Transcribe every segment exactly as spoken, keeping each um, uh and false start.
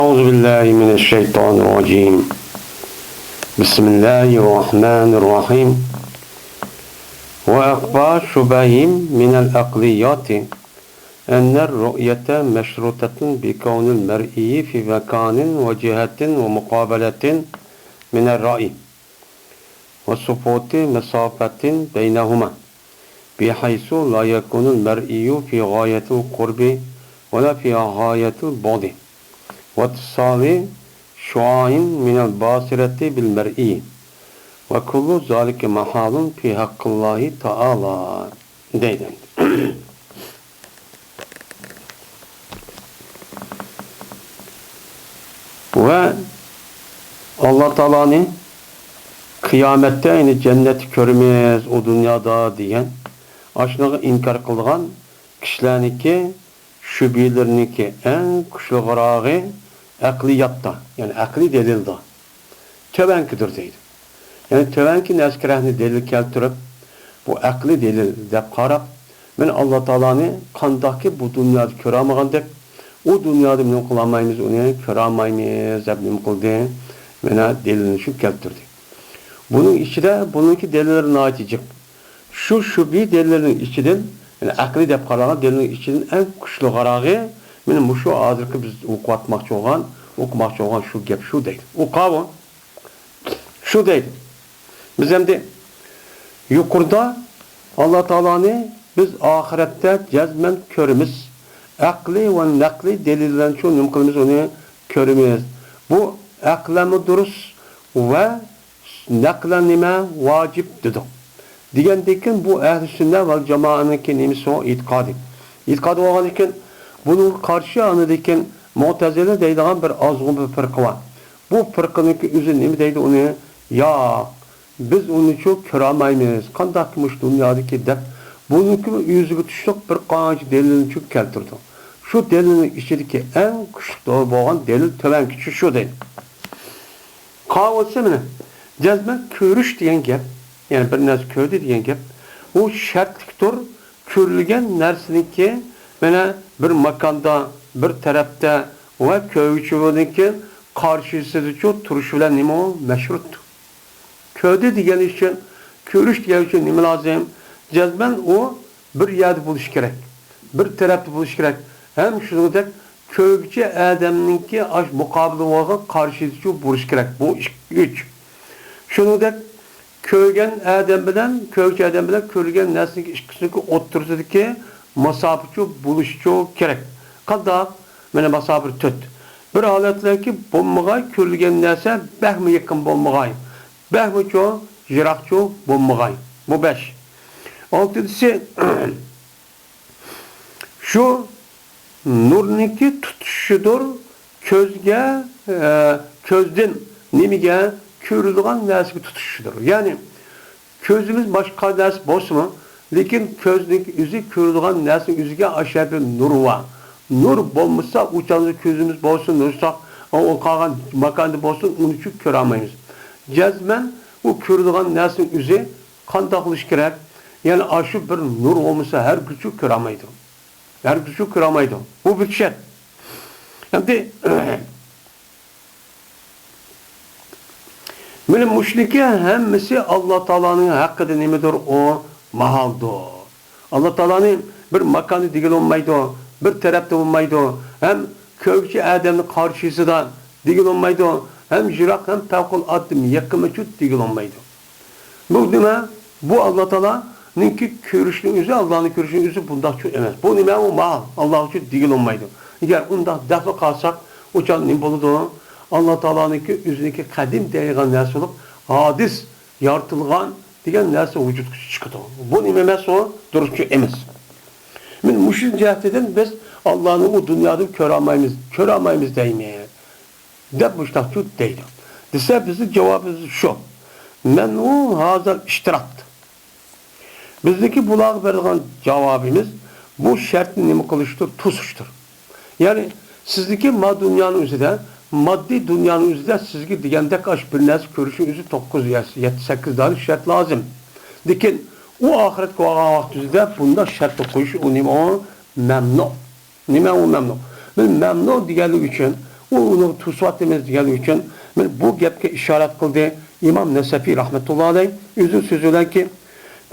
أعوذ بالله من الشيطان الرجيم. بسم الله الرحمن الرحيم. وأخفى شبههم من العقليات أن الرؤية مشروطة بكون المرئي في مكان وجهة ومقابلة من الرأي، وثبوت مسافة بينهما، بحيث لا يكون المرئي في غاية القرب ولا في غاية البعد، واتصال شعاع من الباصرة بالمرئي، وكل ذلك محال في حق الله تعالى، دەيدۇ. ۋە ئاللا تائالانى قىيامەتتە، يەنى جەننەتتە كۆرىمىز ئۇ دۇنيادا دېگەن، ئاشۇنىڭغا ئىنكار قىلىدىغان كىشىلەرنىڭكى شۈبھىلىرىنىڭكى ئەڭ كۈچلۈكراقى ئەقلىياتتا، يەنى ئەقلىي دەلىلدا تۆۋەنكىدۇر دەيدۇ. يەنى تۆۋەنكى نەرسىگە رەھنە دەلىل كەلتۈرۈپ، بۇ ئەقلىي دەلىل دەپ قاراپ، مانا ئاللا تائالانى قانداقكى بۇ دۇنيادا كۆرەلمىگەندەك، ئۇ دۇنيادا نېمە قىلالمايمىز، ئۇنى كۆرەلمەيمىز دەپ نېمە قىلدى؟ مانا دەلىلنى شۇ كەلتۈردى. بۇنىڭ ئىچىدە بۇنىڭكى دەلىللىرى ناھايىتى جىق. شۇ شۈبھە دەلىلنىڭ ئىچىدىن، يەنى ئەقلىي دەپ قارالغان دەلىلنىڭ ئىچىدىن ئەڭ كۈچلۈكراقى، مانا مۇشۇ ھازىرقى بىز ئوقۇۋاتماقچى بولغان، ئوقۇماقچى بولغان شۇ گەپ شۇ دەيدۇ. ئۇ قاۋۇ. شۇ دەيدۇ. بىز ئەمدى يۇقىرىدا ئاللا تائالانى بىز ئاخىرەتتە جەزمەن كۆرىمىز. ئەقلىي ۋە نەقلىي دەلىل بىلەن شۇ نېمە قىلىمىز، ئۇنى كۆرىمىز. بۇ ئەقلەنمۇ دۇرۇس ۋە نەقلەن نېمە ۋاجىپ دېدۇق. دېگەندىن كېيىن بۇ ئەھلى سۈننە ۋەل جامائەنىڭكى نېمىسى ئۇ ئېتىقادى. ئېتىقادى بولغاندىن كېيىن بۇنىڭغا قارشى ئاندىن كېيىن مۇئتەزىلە دەيدىغان بىر ئازغۇن بىر پىرقە بار. بۇ پىرقىنىڭكى ئۆزى نېمە دەيدۇ ئۇنى؟ ياق، بىز ئۇنىچۇ كۆرەلمەيمىز، قانداقكى مۇشۇ دۇنيادىكى دەپ، بۇنىڭكى ئۆزىگە تۇشلۇق بىر قانچە دەلىلنىچۇ كەلتۈرىدۇ. شۇ دەلىلنىڭ ئىچىدىكى ئەڭ كۈچلۈك بولغان دەلىل تۆۋەنكىچە شۇ دەيدۇ. قاۋۇسى مانا، جەزمەن كۆرۈش دېگەن گەپ، يەنى بىر نەرسە كۆردى دېگەن گەپ، ئۇ شەرتلىكتۇر، كۆرۈلگەن نەرسىنىڭكى مانا بىر ماكاندا، بىر تەرەپتە ۋە كۆرگۈچىنىڭكى قارشىسىدىچۇ تۇرۇشى بىلەن نېمە ئۇ؟ مەشرۇت. كۆردى دېگەن ئۈچۈن، كۆرۈش دېگەن ئۈچۈن نېمە لازىم؟ جەزمەن ئۇ بىر يەردە بولۇشى كېرەك، بىر تەرەپتە بولۇشى كېرەك. ھەم شۇنىڭدەك كۆرگۈچى ئادەمنىڭكى ئاش مۇقابىلى بولغان قارشىسىچۇ بولۇشى كېرەك. بۇ ئىك-، ئۈچ. شۇنىڭدەك كۆرگەن ئادەم بىلەن، كۆرگۈچى ئادەم بىلەن كۆرۈلگەن نەرسىنىڭكى ئىككىسىنىڭكى ئوتتۇرىسىدىكى مۇساپىچۇ بولۇشىچۇ كېرەك. قانداق؟ مانا مۇساپە تۆت. بىر ھالەتلەركى بولمىغاي، كۆرۈلگەن نەرسە بەكمۇ يېقىن بولمىغاي، بەكمۇ چوڭ، يىراقچۇ بولمىغاي. بۇ بەش. ئالتىنچىسى، شۇ نۇرنىڭكى تۇتىشىدۇر، كۆزگە، ئە، كۆزدىن نېمىگە؟ كۆرۈلىدىغان نەرسىگە تۇتىشىدۇر. يەنى كۆزىمىز باشقا نەرسە بولسىمۇ، لېكىن كۆزنىڭ ئۆزى كۆرىدىغان نەرسىنىڭ ئۆزىگە ئاشۇ بىر نۇر بار. نۇر بولمىسا، ئۇ چاغدا كۆزىمىز بولسۇن، نۇرساق، ئۇ قالغان ماكاندا بولسۇن، ئۇنى چۈ كۆرەلمەيمىز. جەزمەن ئۇ كۆرىدىغان نەرسىنىڭ ئۆزى قانداق بولۇشى كېرەك؟ يەنى ئاشۇ بىر نۇر بولمىسا، ھەرگىزچۇ كۆرەلمەيدۇ. ھەرگىزچۇ كۆرەلمەيدۇ. بۇ بىر شەرت. ئەمدى مانا مۇشۇنىڭكى ھەممىسى ئاللا تائالانىڭ ھەققىدە نېمىدۇر؟ ئۇ ماھالدۇر. ئاللا تائالانى بىر ماكاندا دېگىلى بولمايدۇ، بىر تەرەپتە بولمايدۇ، ھەم كۆرگۈچى ئادەمنىڭ قارشىسىدا دېگىلى بولمايدۇ، ھەم يىراق، ھەم پەۋقۇلئاددە يېقىنمۇچۇ دېگىلى بولمايدۇ. بۇ نېمە؟ بۇ ئاللا تائالانىڭكى كۆرۈشنىڭ ئۆزى، ئاللانى كۆرۈشنىڭ ئۆزى بۇنداقچۇ ئەمەس. بۇ نېمە؟ ئۇ ماھال، ئاللا ئۈچۈن دېگىلى بولمايدۇ. ئەگەر ئۇنداق دەپلا قالساق، ئۇ چاغدا نېمە بولىدۇ؟ ئاللا تائالانىڭكى ئۆزىنىڭكى قەدىم دەيدىغان نەرسە بولۇپ، ھادىس يارىتىلغان دېگەن نەرسە ۋۇجۇدقا چىقىدۇ. بۇ نېمە ئەمەس ئۇ؟ دۇرۇسچۇ ئەمەس. مانا مۇشۇ جەھەتتىن بىز ئاللانى ئۇ دۇنيادا كۆرەلمەيمىز، كۆرەلمەيمىز دەيمىز، دەپ مۇشۇنداقچۇ دەيدۇ. دېسە، بىزنىڭ جاۋابىمىز شۇ. مەنئۇ ھازا ئىشتىرات. بىزنىڭكى بۇلارغا بېرىدىغان جاۋابىمىز، بۇ شەرتنى نېمە قىلىشتۇر؟ توسۇشتۇر. يەنى سىزنىڭكى ما دۇنيانىڭ ئۆزىدە، ماددىي دۇنيانىڭ ئۆزىدە سىزگە دېگەندەك ئاشۇ بىر نەرسە كۆرۈشنىڭ ئۆزى توققۇز، يەتتە، سەككىز دانە شەرت لازىم. لېكىن ئۇ ئاخىرەتكە بارغان ۋاقتىمىزدا بۇنداق شەرتنى قويۇش، ئۇ نېمە ئۇ؟ مەمنۇ. نېمە ئۇ مەمنۇ؟ بىز مەمنۇ دېگەنلىكى ئۈچۈن ئۇ ئۇنى توسۇۋاتىمىز دېگەنلىكى ئۈچۈن، مانا بۇ گەپكە ئىشارەت قىلدى ئىمام نەسەفى رەھمەتۇللاھى ئەلەيھ ئۆزىنىڭ سۆزى بىلەنكى،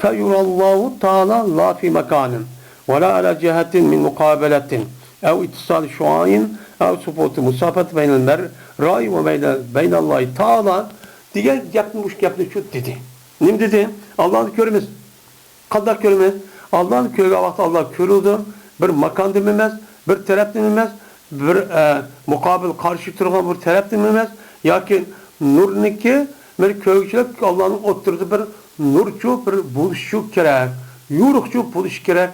فيرى الله تعالى لا في مكان ولا على جهة من مقابلة أو اتصال شعاع أو ثبوت مسافة بين المرء وبين، بين الله تعالى دېگەن گەپنى، مۇشۇ گەپنى شۇ دېدى. نېمە دېدى؟ ئاللانى كۆرىمىز. قانداق كۆرىمىز؟ ئاللانى كۆرگەن ۋاقىتتا ئاللا كۆرۈلىدۇ. بىر ماكاندىمۇ ئەمەس، بىر تەرەپتىمۇ ئەمەس، بىر، ئە، مۇقابىل قارشى تۇرغان بىر تەرەپتىمۇ ئەمەس، ياكى نۇرنىڭكى بىر كۆرگۈچىلىك ئاللانىڭ ئوتتۇرىدا بىر نۇرچۇ بىر بولۇشچۇ كېرەك، يورۇقچۇ بولۇشى كېرەك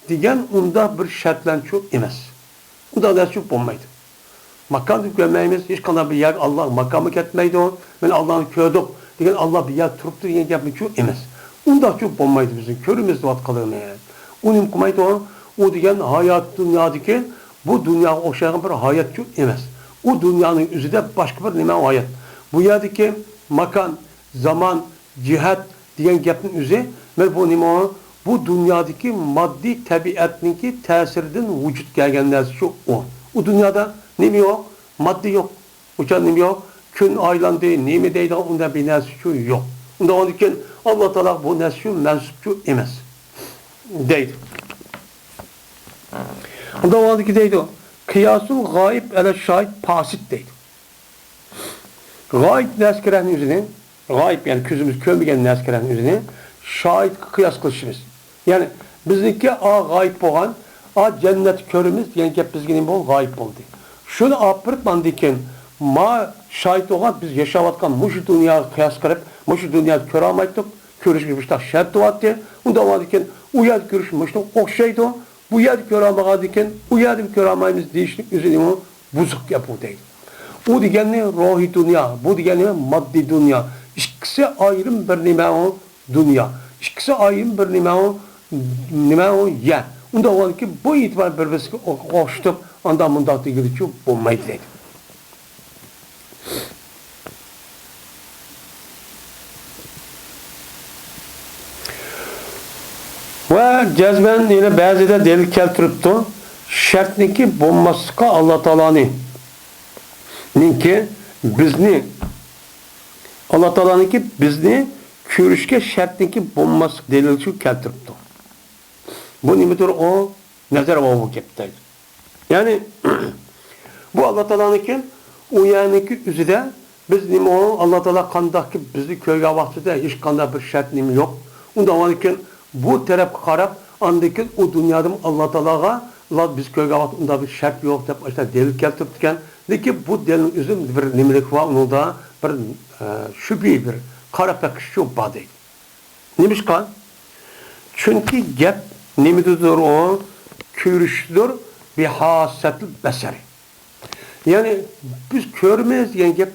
دېگەن ئۇنداق بىر شەرتلەنچۇ ئەمەس. ئۇنداق نەرسە بولمايدۇ. ماكاننى كۆرمەيمىز، ھېچقانداق بىر يەرگە ئاللا ماكانمۇ كەتمەيدۇ. مانا ئاللانى كۆردۇق دېگەن ئاللا بىر يەردە تۇرۇپتۇ دېگەن گەپمۇچۇ ئەمەس. ئۇنداقچۇ بولمايدۇ بىزنىڭ كۆرىمىز دەۋاتقانلىرىمىز. ئۇ نېمە قىلمايدۇ؟ ئۇ دېگەن ھايات دۇنيادىكى بۇ دۇنياغا ئوخشايدىغان بىر ھاياتچۇ ئەمەس. ئۇ دۇنيانىڭ ئۆزىدە باشقا بىر نېمە ھايات. بۇ يەردىكى ماكان، زامان، جىھەت دېگەن گەپنىڭ ئۆزى، مانا بۇ نېمە ئۇ؟ بۇ دۇنيادىكى ماددىي تەبىئەتنىڭكى تەسىرىدىن ۋۇجۇدقا كەلگەن نەرسىچۇ ئۇ. ئۇ دۇنيادا نېمە يوق؟ ماددا يوق. ئۇچان نېمە يوق؟ كۈن ئايلاندى، نېمە دەيدىغان ئۇنداق بىر نەرسىچۇ يوق. ئۇنداق بولغاندىكىن ئاللا تائالا بۇ نەرسىچۇ مەنسۇپچۇ ئەمەس دەيدۇ. ئۇنداق بولغاندىكىن دەيدۇ، قىياسۇل غايىب ئەلە شاھىد پاسىد دەيدۇ. غايىب نەرسىگە كىرەرنى ئۆزىنى، غايىب، يەنى كۆزىمىز كۆرمىگەن نەرسىگە كىرەرنى ئۆزىنى شاھىدقا قىياس قىلىشىمىز. يەنى بىزنىڭكى ئا غايىب بولغان، ئا جەننەتنى كۆرىمىز دېگەن گەپ بىزگە نېمە بولدى؟ غايىب بولدى. شۇنى ئاپىرىپ ئاندىن كېيىن ما شاھىد بولغان بىز ياشاۋاتقان مۇشۇ دۇنياغا قىياس قىلىپ، مۇشۇ دۇنيادا كۆرەلمەيتتۇق، كۆرۈشكە مۇشتاق شەرت تۇرۇۋاتتى. ئۇنداق بولغاندىن كېيىن ئۇ يەردە كۆرۈش مۇشۇنىڭغا ئوخشايدۇ. بۇ يەردە كۆرەلمىغاندىكىن، ئۇ يەردىمۇ كۆرەلمەيمىز دېيىشنىڭ ئۆزى نېمە؟ بۇزۇق گەپ ئۇ دەيدۇ. ئۇ دېگەننى روھىي دۇنيا، بۇ دېگەننى ماددىي دۇنيا. ئىككىسى ئايرىم بىر نېمە ئۇ؟ دۇنيا. ئىككىسى ئايرىم بىر نېمە ئۇ؟ نېمە ئۇ؟ يەر. ئۇنداق بولغاندىكىن بۇ ئېتىبار بىر-بىرسىگە ئوخشىتىپ، ئانداق مۇنداق دېگىلىچۇ بولمايدۇ دەيدۇ. ۋە جەزمەن يەنە بەزىدە دەلىل كەلتۈرۈپتۇ. شەرتنىڭكى بولماسلىقى ئاللا تائالانى، نىڭكى بىزنى، ئاللا تائالانىڭكى بىزنى كۆرۈشكە شەرتنىڭكى بولماسلىق دەلىلچۇ كەلتۈرۈپتۇ. بۇ نېمىدۇر ئۇ؟ نەزەر ئاۋۇ گەپ دەيدۇ. يەنى، بۇ ئاللا تائالانىڭكى، ئۇ يەرنىڭكى ئۆزىدە بىز نېمە ئۇ؟ ئاللا تائالا قانداقكى بىزنى كۆرگەن ۋاقتىدا ھېچقانداق بىر شەرت نېمە يوق. ئۇنداق بولغاندىكىن بۇ تەرەپكە قاراپ، ئاندىن كېيىن ئۇ دۇنيادىمۇ ئاللا تائالاغا، ئاللا بىز كۆرگەن ۋاقىتتا ئۇنداق بىر شەرت يوق دەپ ئاشۇنداق دەلىل كەلتۈرۈپتىكەن. لېكىن بۇ دەلىلنىڭ ئۆزى بىر نېمىلىك بار، ئۇنىڭدا بىر، ئە، شۈبھە، بىر قارا پەقىشچۇ بار دەيدۇ. نېمىشقا؟ چۈنكى گەپ نېمىدىدۇر ئۇ؟ كۆرۈشتۇر، بىھاسەتىل بەسەرى. يەنى بىز كۆرىمىز دېگەن گەپ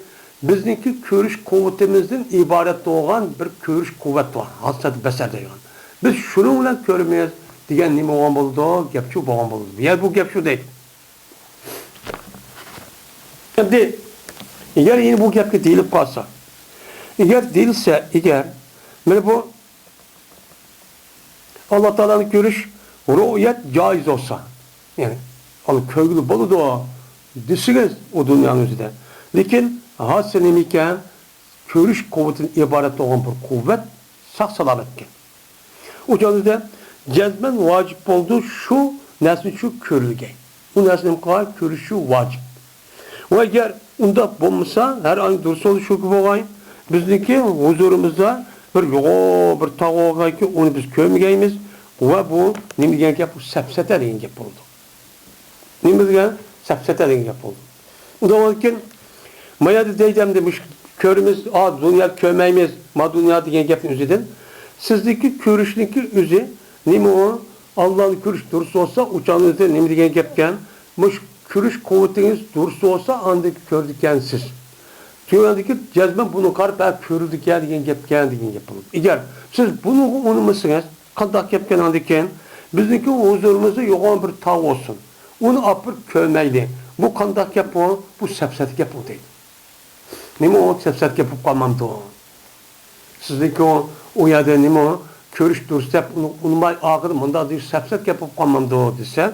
بىزنىڭكى كۆرۈش قۇۋۋىتىمىزدىن ئىبارەت بولغان بىر كۆرۈش قۇۋۋەت بار، ھاسەت بەسەر دەيدىغان. بىز شۇنىڭ بىلەن كۆرىمىز دېگەن نېمە بولغان بولىدۇ؟ گەپچۇ بولغان بولىدۇ. يەنى بۇ گەپ شۇ دەيدۇ. ئەمدى ئەگەر يەنە بۇ گەپكە دېيىلىپ قالسا، ئەگەر دېيىلسە، ئەگەر مانا بۇ ئاللا تائالانى كۆرۈش رۇئيەت جائىز بولسا، يەنى ئاللا كۆرگىلى بولىدۇ دېسىڭىز ئۇ دۇنيانىڭ ئۆزىدە. لېكىن ھاسىل نېمە ئىكەن؟ كۆرۈش قۇۋۋىتىدىن ئىبارەت بولغان بىر قۇۋۋەت ساق سالامەت ئىكەن. ئۇ چاغدا جەزمەن ۋاجىپ بولىدۇ شۇ نەرسىنى شۇ كۆرۈلگەي. ئۇ نەرسىنى نېمە قىلغان؟ كۆرۈشى ۋاجىپ. ۋە ئەگەر ئۇنداق بولمىسا، ھەر ئاينىڭ دۇرۇس بولۇشى شۇكى بولغاي، بىزنىڭكى ھۇزۇرىمىزدا بىر يوغان بىر تاغ بولغايكى، ئۇنى بىز كۆرمىگەيمىز. ۋە بۇ نېمە دېگەن گەپ؟ بۇ سەپسەتە دېگەن گەپ بولىدۇ. نېمە دېگەن؟ سەپسەتە دېگەن گەپ بولىدۇ. ئۇنداق بولغاندىكىن، ما يەردە دەيدۇ ئەمدى مۇشۇ كۆرىمىز، ئا، دۇنيا كۆرمەيمىز، ما دۇنيا دېگەن گەپنىڭ ئۆزىدىن. سىزنىڭكى كۆرۈشنىڭكى ئۆزى نېمە ئۇ؟ ئاللانى كۆرۈش دۇرۇس بولسا، ئۇچانىڭىزدا نېمە دېگەن گەپكەن؟ مۇشۇ كۆرۈش قۇۋۋىتىڭىز دۇرۇس بولسا، ئاندىن كۆرىدىكەنسىز. تۆۋەندىكى جەزمەن بۇنىڭغا قاراپ، ھە، كۆرۈلىدىكەن دېگەن گەپكەن دېگەن گەپ بولىدۇ. ئەگەر سىز بۇنىڭغا ئۇنىمىسىڭىز، قانداق گەپكەن ئاندىن كېيىن؟ بىزنىڭكى ھۇزۇرىمىزدا يوغان بىر تاغ بولسۇن. ئۇنى ئاپىرىپ كۆرمەيلى. بۇ قانداق گەپ بۇ؟ بۇ سەپسەتە گەپ بۇ دەيدۇ. نېمە ئۇ سەپسەتە گەپ بولۇپ قالمامدۇ؟ سىزنىڭكى ئۇ، ئۇ يەردە نېمە ئۇ كۆرۈش دۇرۇس دەپ ئۇنى ئۇنىماي ئاخىرى مۇنداق دېيىش سەپسەتە گەپ بولۇپ قالمامدۇ دېسە،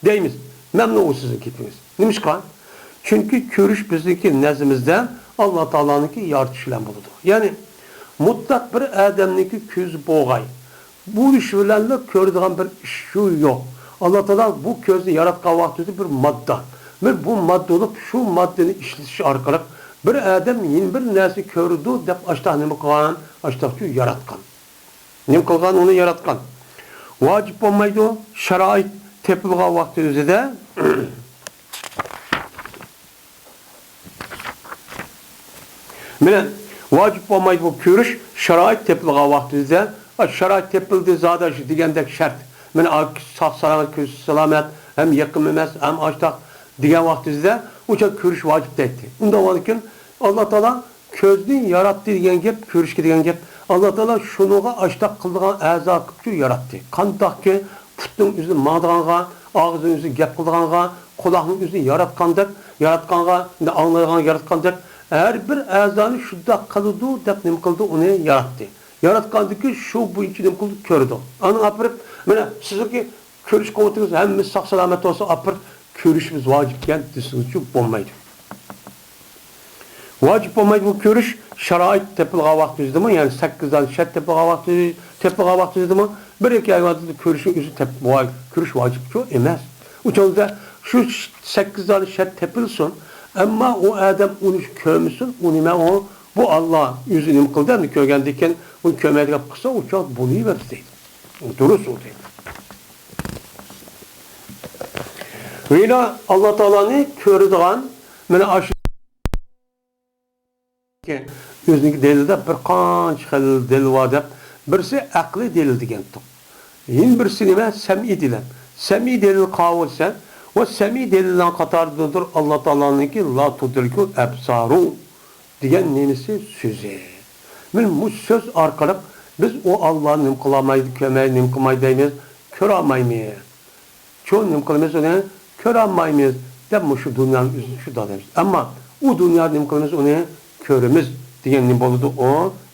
دەيمىز. مەمنۇن ئۇ سىزنىڭ گېپىڭىز. نېمىشقا؟ چۈنكى كۆرۈش بىزنىڭكى نەزىمىزدە ئاللا تائالانىڭكى يارىتىشى بىلەن بولىدۇ. يەنى مۇتلەق بىر ئادەمنىڭكى كۆزى بولغاي، بولۇشى بىلەنلا كۆرىدىغان بىر ئىش شۇ يوق. ئاللا تائالا بۇ كۆزنى ياراتقان ۋاقتىدا بىر ماددا، بىر بۇ ماددا بولۇپ، شۇ ماددىنى ئىشلىتىش ئارقىلىق بىر ئادەم يەنە بىر نەرسە كۆرىدۇ دەپ ئاشتاق نېمە قىلغان؟ ئاشتاقچۇ ياراتقان. نېمە قىلغان؟ ئۇنى ياراتقان. ۋاجىپ بولمايدۇ، شارائىت تېپىلغان ۋاقتى ئۆزىدە. مانا، ۋاجىپ بولمايدۇ بۇ كۆرۈش، شارائىت تېپىلغان ۋاقتى ئۆزىدە. ئا، شارائىت تېپىلدى، زادى شۇ دېگەندەك شەرت. مانا، ئا، ساق سالامەت، كۆز سالامەت، ھەم يېقىم ئەمەس، ھەم ئاشتاق دېگەن ۋاقتى ئۆزىدە ئۇ چاغ كۆرۈش ۋاجىپ دەيتتى. ئۇنداق بولغاندىكىن، ئاللا تائالا كۆزنى ياراتتى دېگەن گەپ، كۆرۈشكە دېگەن گەپ. ئاللا تائالا شۇنىڭغا ئاشتاق قىلىدىغان ئەزا قىلىپچۇ ياراتتى. قانداقكى پۇتنىڭ ئۆزى ماڭىدىغانغا، ئاغزىنىڭ ئۆزى گەپ قىلىدىغانغا، قۇلاقنىڭ ئۆزى ياراتقاندەك، ياراتقانغا، ئاڭلايدىغانغا ياراتقاندەك، ھەر بىر ئەزانى شۇنداق قىلىدۇ دەپ نېمە قىلدى، ئۇنى ياراتتى. ياراتقاندىكى شۇ بويىچە نېمە قىلدى، كۆرىدۇ. ئانىڭ ئاپىرىپ، مانا سىزنىڭكى كۆرۈش قۇۋۋىتىڭىز ھەممىسى ساق سالامەت بولسا، ئاپىرىپ كۆرۈشىمىز ۋاجىپكەن دېسىڭىزچۇ بولمايدۇ. ۋاجىپ بولمايدۇ بۇ كۆرۈش، شارائىت تېپىلغان ۋاقتى ئۆزىدىمۇ، يەنى سەككىز دانە شەرت تېپىلغان ۋاقتى، تېپىلغان ۋاقتى ئۆزىدىمۇ، بىر ئىككى ئاي ۋاقتىدا كۆرۈشنىڭ ئۆزى تېپ-، ۋاي-، كۆرۈش ۋاجىپچۇ ئەمەس. ئۇ چاغدا شۇ سەككىز دانە شەرت تېپىلسۇن، ئەمما ئۇ ئادەم ئۇنى كۆرمىسۇن، ئۇ نېمە ئۇ؟ بۇ ئاللا ئۆزى نېمە قىلدى، ئەمدى كۆرگەندىن كېيىن ئۇنى كۆرمەيدىغان قىلسا، ئۇ چاغ بولۇۋەردى دەيدۇ. دۇرۇس ئۇ دەيدۇ. ۋىنا ئاللا تائالانى كۆرىدىغان، مانا ئاشۇ ئۆزىنىڭكى دەلىلىدە بىر قانچە خىل دەلىل بار دەپ، بىرسى ئەقلىي دەلىل دېگەنتۇق. يەنە بىرسى نېمە؟ سەمئىي دەلىل. سەمئىي دەلىل قاۋۇلسە، ۋە سەمئىي دەلىلنىڭ قاتارىدىدۇر ئاللا تائالانىڭكى لا تۇدرىكۇل ئەبسارۇ دېگەن نېمىسى؟ سۆزى. مانا مۇشۇ سۆز ئارقىلىق بىز ئۇ ئاللانى نېمە قىلالمايدۇ، كۆرمەيدۇ، نېمە قىلمايدۇ دەيمىز، كۆرەلمەيمىز. چۇ نېمە قىلىمىز ئۇنى؟ كۆرەلمەيمىز دەپ مۇشۇ دۇنيانىڭ ئۆزىنى شۇنداق دەيمىز. ئەمما ئۇ دۇنيادا نېمە قىلىمىز؟ ئۇنى كۆرىمىز دېگەن نېمە بولىدۇ؟ ئۇ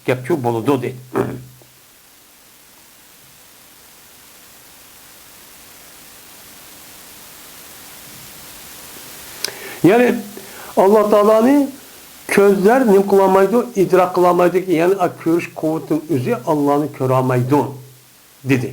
گەپچۇ بولىدۇ دەيدۇ. يەنى ئاللا تائالانى كۆزلەر نېمە قىلالمايدۇ؟ ئىدراك قىلالمايدۇ. يەنى كۆرۈش قۇۋۋىتىنىڭ ئۆزى ئاللانى كۆرەلمەيدۇ دېدى.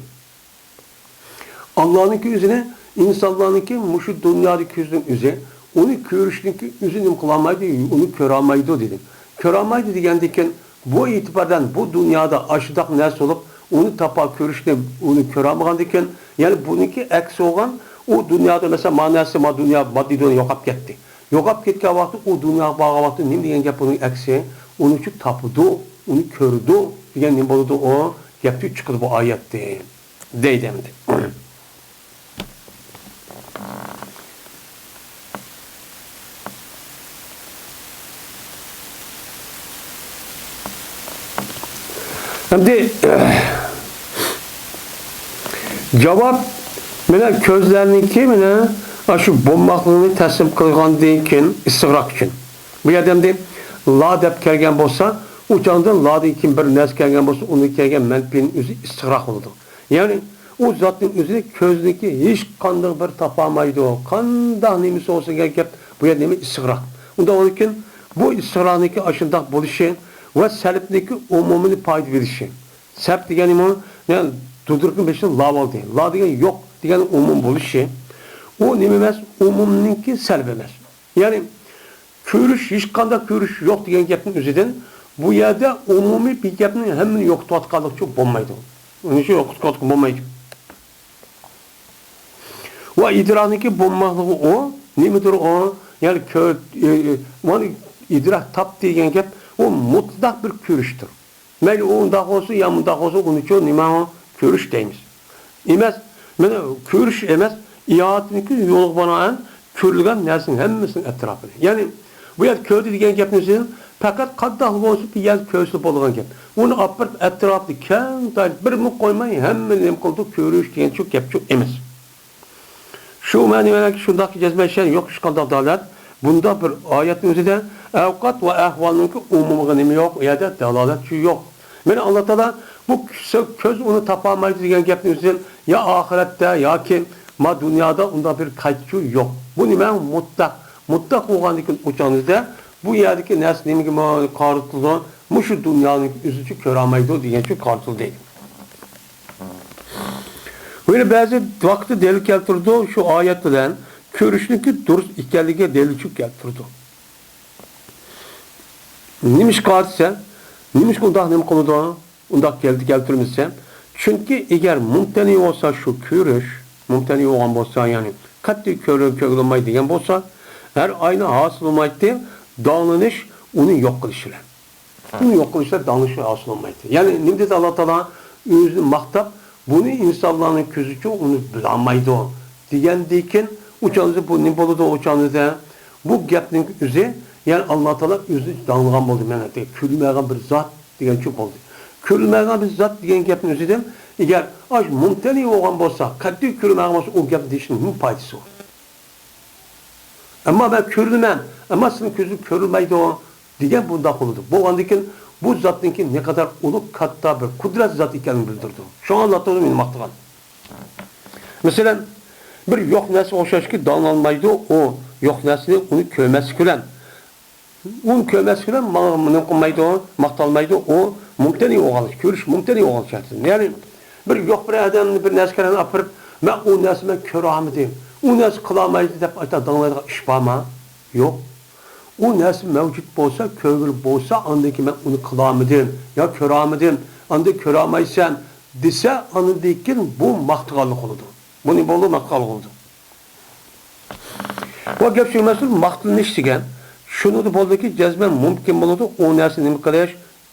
ئاللانىڭكى ئۆزىنى ئىنسانلارنىڭكى مۇشۇ دۇنيادا كۆزنىڭ ئۆزى، ئۇنى كۆرۈشنىڭكى ئۆزى نېمە قىلالمايدۇ؟ ئۇنى كۆرەلمەيدۇ دېدى. كۆرەلمەيدۇ دېگەندىكىن، بۇ ئېتىباردىن بۇ دۇنيادا ئاشۇنداق نەرسە بولۇپ، ئۇنى تاپا كۆرۈشنى، ئۇنى كۆرەلمىگەندىكىن، يەنى بۇنىڭكى ئەكسى بولغان، ئۇ دۇنيادا مەسىلەن، ما نەرسە، ما دۇنيا، ماددىي دۇنيا يوقاپ كەتتى. يوقاپ كەتكەن ۋاقىتتا، ئۇ دۇنياغا بارغان ۋاقىتتا نېمە دېگەن گەپ بۇنىڭ ئەكسى؟ ئۇنىچۇ تاپىدۇ، ئۇنى كۆرىدۇ دېگەن نېمە بولىدۇ؟ ئۇ گەپچۇ چىقىدۇ بۇ ئايەتتىن. دەيدۇ ئەمدى. ئەمدى جاۋاب، مانا كۆزلەرنىڭكى مانا شۇ بولماقلىقنى تەسلىم قىلغاندىن كېيىن ئىستىغراق ئۈچۈن. بۇ يەردە ئەمدى لا دەپ كەلگەن بولسا، ئۇ چاغدا لادىن كېيىن بىر نەرسە كەلگەن بولسا، ئۇنىڭ كەلگەن مەنپىينىڭ ئۆزى ئىستىغراق بولىدۇ. يەنى ئۇ زاتنىڭ ئۆزىنى كۆزنىڭكى ھېچقانداق بىر تاپالمايدۇ. قانداق نېمىسى بولسۇن دېگەن گەپ، بۇ يەر نېمە؟ ئىستىغراق. ئۇنداق بولغاندىكىن بۇ ئىستىغراقنىڭكى ئاشۇنداق بولۇشى ۋە سەلبنىڭكى ئومۇمىي پايدا بېرىشى. سەلب دېگەن نېمە؟ يەنى دۇدرۇكنىڭ بېشىدا لا بولدى. لا دېگەن يوق دېگەن ئومۇم بولۇشى. ئۇ نېمە ئەمەس؟ ئومۇمنىڭكى سەلبى ئەمەس. يەنى كۆرۈش، ھېچقانداق كۆرۈش يوق دېگەن گەپنىڭ ئۆزىدىن بۇ يەردە ئومۇمىي بىر گەپنىڭ ھەممىنى يوقىتىۋاتقانلىقچۇ بولمايدۇ. ئۇنى شۇ يوقىتىۋاتقىلى بولمايدۇ. ۋە ئىدراكنىڭكى بولماقلىقى ئۇ، نېمىدۇر ئۇ؟ يەنى كۆ-، ئى-، ئى-، مانا ئىدراك تاپتى دېگەن گەپ، ئۇ مۇتلەق بىر كۆرۈشتۇر. مەيلى ئۇ ئۇنداق بولسۇن يا مۇنداق بولسۇن، ئۇنىچۇ نېمە ئۇ؟ كۆرۈش دەيمىز. ئەمەس، مانا كۆرۈش ئەمەس، ئىھاتىنىڭكى يولىغا بىنائەن كۆرۈلگەن نەرسىنىڭ ھەممىسىنىڭ ئەتراپىنى. يەنى بۇ يەردە كۆردى دېگەن گەپنى سىز پەقەت قانداقلا بولسۇن بىر يەردە كۆرسە بولىدىغان گەپ. ئۇنى ئاپىرىپ ئەتراپىنى كەڭ دايرە، بىرمۇ قويماي ھەممىنى نېمە قىلىدۇ، كۆرۈش دېگەن شۇ گەپچۇ ئەمەس. شۇ مەنىۋەلەرگە شۇنداق جەزمەن شەن يوق ھېچقانداق دالالەت. بۇنداق بىر ئايەتنىڭ ئۆزىدە ئەۋقات ۋە ئەھۋالنىڭكى ئومۇمىغا نېمە يوق؟ ئۇ يەردە دالالەتچۇ يوق. مانا ئاللا تائالا بۇ كۆز ئۇنى تاپالمايدۇ دېگەن گەپنىڭ ئۆزىدىن يا ئاخىرەتتە ياكى ما دۇنيادا ئۇنداق بىر قايتىشۇ يوق. بۇ نېمە؟ مۇتلەق. مۇتلەق بولغاندىن كېيىن ئۇ چاغنىڭدا بۇ يەردىكى نەرسە نېمىگە قارىتىلىدۇ؟ مۇشۇ دۇنيانىڭ ئۆزىچە كۆرەلمەيدۇ دېگەنچە قارىتىلدى. يەنە بەزى ۋاقىتتا دەلىل كەلتۈرىدۇ، شۇ ئايەت بىلەن كۆرۈشنىڭكى دۇرۇس ئىكەنلىكىگە دەلىل كەلتۈرىدۇ. نېمىشقا دېسە، نېمىشقا ئۇنداق نېمە قىلىدۇ؟ ئۇنداق كەلتى كەلتۈرمىسە، چۈنكى ئەگەر مۇمتەنى بولسا شۇ كۆرۈش، مۇمتەنى بولغان بولسا، يەنى قەتئىي كۆرۈ-، كۆرۈلمەيدۇ دېگەن بولسا، ھەر ئاينى ھاسىل بولمايتتى، داڭلىنىش ئۇنى يوق قىلىش بىلەن. ئۇنى يوق قىلىش بىلەن داڭلىنىش ھاسىل بولمايتتى. يەنى نېمە دېدى ئاللا تائالا؟ ئۆزىنى ماختاپ، بۇنى ئىنسانلارنىڭ كۆزىچۇ ئۇنى بىلالمايدۇ دېگەندىكىن، ئۇ چاغدا بۇ نېمە بولىدۇ؟ ئۇ چاغدا بۇ گەپنىڭ ئۆزى، يەنى ئاللا تائالا ئۆزىنى داڭلىغان بولدى. مەن ئېيتتىم، كۆرۈلمەيدىغان بىر زات دېگەنچۇ بولدى. كۆرۈلمەيدىغان بىر زات دېگەن گەپنىڭ ئۆزىدىن، ئەگەر ئاش مۇمتەنى بولغان بولسا، قەتئىي كۆرۈلمەيدىغان بولسا، ئۇ گەپنى دېيىشنىڭ نېمە پايدىسى بار؟ ئەمما مەن كۆرىمەن، ئەمما سېنىڭ كۆزۈڭ كۆرمەيدۇ دېگەن بۇنداق بولىدۇ. بولغاندىن كېيىن بۇ زاتنىڭكى نېقەدەر ئۇلۇغ، كاتتا بىر قۇدرەت زات ئىكەنلىكىنى بىلدۈرىدۇ. شۇڭا ئاللا تائالا مېنى ماختىغان. مەسىلەن، بىر يوق نەرسىگە ئوخشاشكى داڭلانمايدۇ، ئۇ يوق نەرسىنى ئۇنى كۆرمەسلىك بىلەن. ئۇنى كۆرمەسلىك بىلەن ماڭا نېمە قىلمايدۇ، ماختالمايدۇ، ئۇ مۇمتەنى بولغان، كۆرۈش مۇمتەنى بولغان شەرتىدە. يەنى بىر يوق بىر ئادەمنى بىر نەرسىگە ئاپىرىپ، مەن ئۇ نەرسىنى مەن كۆرەلمىدىم، ئۇ نەرسە قىلالمايدۇ دەپ ئايتا داڭلايدىغان ئىش بارمۇ؟ يوق. ئۇ نەرسە مەۋجۇت بولسا، كۆرگىلى بولسا، ئاندىن كېيىن مەن ئۇنى قىلالمىدىم يا كۆرەلمىدىم، ئاندىن كۆرەلمەيسەن دېسە، ئاندىن كېيىن بۇ ماختىغانلىق بولىدۇ. بۇنى بولدى ماختىغانلىق بولىدۇ. ۋە گەپ شۇ مەسىلە ماختىلىنىش دېگەن. شۇنىڭدا بولدىكى، جەزمەن مۇمكىن بولىدۇ، ئۇ نەرسە نېمە قىلىش،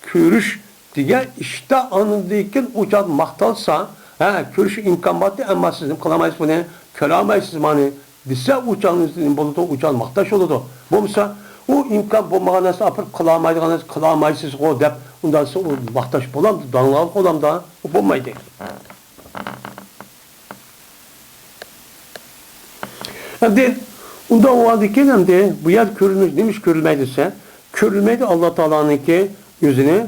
كۆرۈش دېگەن ئىشتا ئاندىن كېيىن ئۇ چاغدا ماختالسا، ھە، كۆرۈش ئىمكان بارتى، ئەمما سىز نېمە قىلالمايسىز بۇنى، كۆرەلمەيسىز مانى دېسە، ئۇ چاغدا نېمە بولىدۇ، ئۇ چاغدا ماختاش بولىدۇ. بولمىسا، ئۇ ئىمكان بولمىغان نەرسىنى ئاپىرىپ قىلالمايدىغان نەرسە قىلالمايسىزغۇ دەپ، ئۇنداق دېسە ئۇ ماختاش بولامدۇ، داڭلىغان بولامدۇ؟ ئۇ بولمايدۇ. ئەمدى ئۇنداق بولغاندىكىن، ئەمدى بۇ يەردە كۆرۈلمەيدۇ، نېمە ئۈچۈن كۆرۈلمەيدۇ دېسە، كۆرۈلمەيدۇ ئاللا تائالانىڭكى ئۆزىنى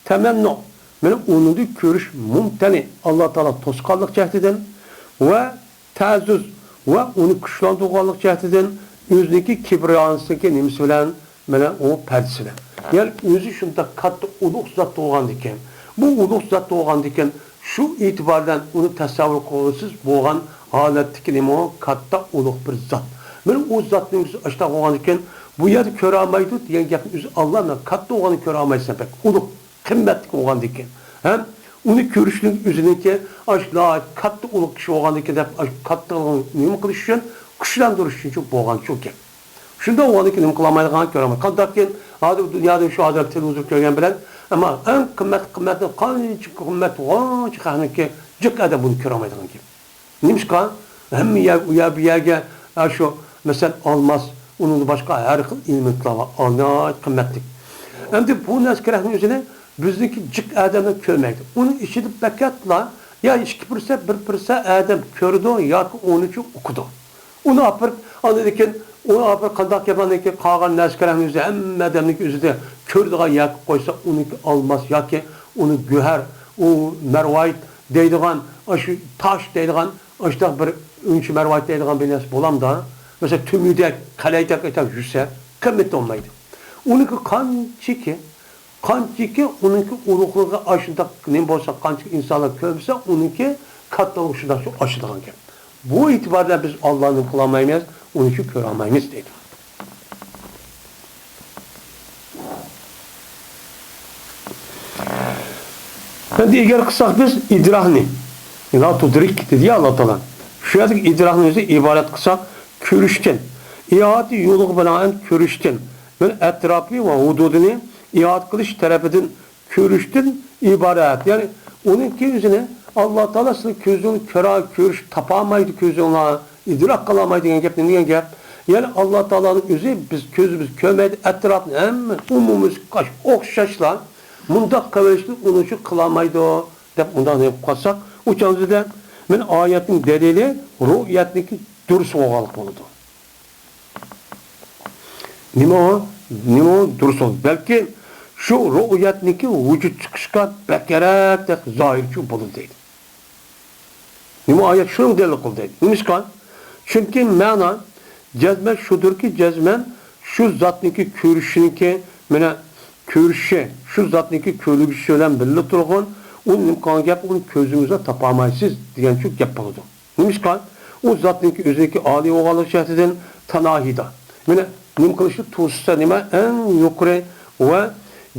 تەمەننۇ، مانا ئۇنىڭدىن كۆرۈش مۇمتەنى، ئاللا تائالا توسقانلىق جەھىتىدىن ۋە تەئەززۇز ۋە ئۇنى كۈچلەندۈرگەنلىك جەھىتىدىن ئۆزىنىڭكى كىبرىياسىنىڭكى نېمىسى بىلەن، مانا ئۇ پەردىسى بىلەن. يەنى ئۆزى شۇنداق كاتتا ئۇلۇغ زات بولغاندىكىن، بۇ ئۇلۇغ زات بولغاندىكىن، شۇ ئېتىبار بىلەن ئۇنى تەسەۋۋۇر قىلغۇسىز بولغان ھالەتتىكى نېمە ئۇ؟ كاتتا ئۇلۇغ بىر زات. مانا ئۇ زاتنىڭ ئۆزى ئاشۇنداق بولغاندىكىن، بۇ يەردە كۆرەلمەيدۇ دېگەن گەپنىڭ ئۆزى ئاللا، مەن كاتتا بولغاننى كۆرەلمەيسەن، بەك ئۇلۇغ، قىممەتلىك بولغاندىكىن. ھەم ئۇنى كۆرۈشنىڭ ئۆزىنىڭكى ئاشۇنداق كاتتا ئۇلۇغ كىشى بولغاندىكىن دەپ، ئاشۇ كاتتا نېمە قىلىش ئۈچۈن، كۈچلەندۈرۈش ئۈچۈن شۇ بولغان شۇ گەپ. شۇنداق بولغاندىكىن نېمە قىلالمايدىغان، كۆرەلمەيدۇ. قانداقكىن، ھازىر دۇنيادا شۇ ھازىر تېلېۋىزور كۆرگەن بىلەن، ئەمما ئەڭ قىممەت، قىممەت، قانچە قىممەت بولغانچە خەقنىڭكى جىق ئادەم بۇنى كۆرەلمەيدىغان گەپ. نېمىشقا؟ ھەممە يەر، ئۇ يەر، بۇ يەرگە، ئە، شۇ، مەسىلەن، ئالماس، ئۇنىڭدا باشقا ھەر خىل ئېلېمېنتلار بار، ناھايىتى قىممەتلىك. ئەمدى بۇ نەرسە كېرەكنىڭ ئۆزىنى بىزنىڭكى جىق ئادەملەر كۆرمەيدۇ. ئۇنىڭ ئىچىدە پەقەتلا يا ئىككى پىرسەنت، بىر پىرسەنت ئادەم كۆرىدۇ ياكى ئۇنىچۇ ئۇقىدۇ. ئۇنى ئاپىرىپ، ئاندىن كېيىن ئۇنى ئاپىرىپ قانداق گەپ، ئاندىن كېيىن قالغان نەرسە كېرەكنىڭ ئۆزى ھەممە ئادەمنىڭكى ئۆزىدە كۆرىدىغان يەرگە قويسا، ئۇنىڭكى ئالماس ياكى ئۇنى گۆھەر، ئۇ مەرۋايىت دەيدىغان، ئاشۇ تاش دەيدىغان، ئاشۇنداق بىر ئۈنچە مەرۋايىت دەيدىغان بىر نەرسە بولامدا؟ مەسىلەن، تۈمۈدەك، قەلەيدەك ئېتەپ يۈرسە، قىممىتى بولمايدۇ. ئۇنىڭكى قانچىكى، قانچىكى ئۇنىڭكى ئۇلۇغلۇقى ئاشۇنداق نېمە بولسا، قانچىكى ئىنسانلار كۆرمىسە، ئۇنىڭكى كاتتىلىقى شۇنداق ئاشىدىغان گەپ. بۇ ئېتىبار بىلەن بىز ئاللانى نېمە قىلالمايمىز، ئۇنى شۇ كۆرەلمەيمىز دەيدۇ. ئەمدى ئەگەر قىلساق بىز ئىدراكنى، لا تۇدرىك دېدى يا ئاللا تائالا. شۇ يەردىكى ئىدراكنى ئۆزى ئىبارەت قىلساق، كۆرۈشتىن، ئىھاتە يولىغا بىنائەن كۆرۈشتىن، بىر ئەتراپى ۋە ھۇدۇدىنى ئىھاتە قىلىش تەرىپىدىن كۆرۈشتىن ئىبارەت. يەنى ئۇنىڭكى ئۆزىنى ئاللا تائالا سىلەر كۆزۈڭ كۆرە، كۆرۈش تاپالمايدۇ كۆزۈڭلار، ئىدراك قىلالمايدۇ دېگەن گەپ نېمە دېگەن گەپ؟ يەنى ئاللا تائالانىڭ ئۆزى بىز كۆزىمىز كۆرمەيدۇ، ئەتراپنى ھەممە ئومۇمىي ئوخشاشلا مۇنداق قىلىۋېلىشنى ئۇنىڭ ئۈچۈن قىلالمايدۇ دەپ ئۇنداق دەپ قالساق، ئۇ چاغدا مانا ئايەتنىڭ دەلىلى رۇئيەتنىڭكى دۇرۇس بولغانلىق بولىدۇ. نېمە ئۇ؟ نېمە ئۇ دۇرۇس بولدى؟ بەلكى شۇ رۇئيەتنىڭكى ۋۇجۇد چىقىشقا بەكرەك زاھىرچۇ بولىدۇ دەيدۇ. نېمە ئايەت شۇنىڭغا دەلىل قىلدى دەيدۇ. نېمىشقا؟ چۈنكى مەنا جەزمەن شۇدۇركى، جەزمەن شۇ زاتنىڭكى كۆرۈشىنىڭكى، مانا، كۆرۈشى، شۇ زاتنىڭكى كۆرگۈچىسى بىلەن بىللە تۇرغان، ئۇ نېمە قىلغان گەپ، ئۇنى كۆزىڭىزدە تاپالمايسىز دېگەنچۇ گەپ بولىدۇ. نېمىشقا؟ ئۇ زاتنىڭكى ئۆزىنىڭكى ئالىي بولغانلىقى جەھەتىدىن تاناھىدا. مانا، نېمە قىلىشتا توسسا نېمە ئەڭ يۇقىرى ۋە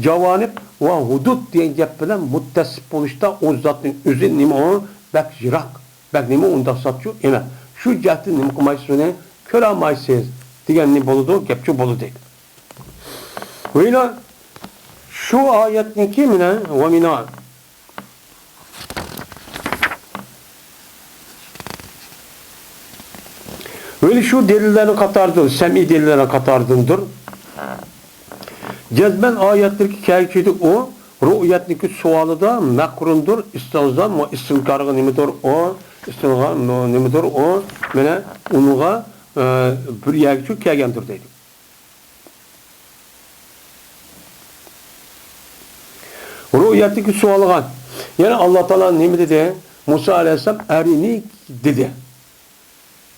جاۋانىب ۋە ھۇدۇد دېگەن گەپ بىلەن مۇتتەسىپ بولۇشتا ئۇ زاتنىڭ ئۆزى نېمە ئۇ بەك يىراق. بەك نېمە ئۇنداق زاتچۇ ئەمەس. شۇ جەھەتتىن نېمە قىلمايسىز ئۇنى؟ كۆرەلمەيسىز دېگەن نېمە بولىدۇ؟ گەپچۇ بولىدۇ. ۋەيلا شۇ ئايەتنىڭكى مانا ۋە مىنا. ۋەيلا شۇ دەلىللەرنىڭ قاتارىدۇر، سەمئىي دەلىللەرنىڭ قاتارىدىندۇر. جەزمەن ئايەتلىرىگە كەلگۈچىدە ئۇ رۇئيەتنىڭكى سوئالىدا مەقرۇندۇر، ئىستىھزام ۋە ئىستىنكارغا نېمىدۇر ئۇ، ئىستىنكار نېمىدۇر ئۇ، مانا ئۇنىڭغا، ئە، بىر يەرگىچۇ كەلگەندۇر دەيدۇ. رۇئيەتتىكى سوئالغا، يەنى ئاللا تائالا نېمە دېدى؟ مۇسا ئەلەيھىسسالام ئەرىنى دېدى.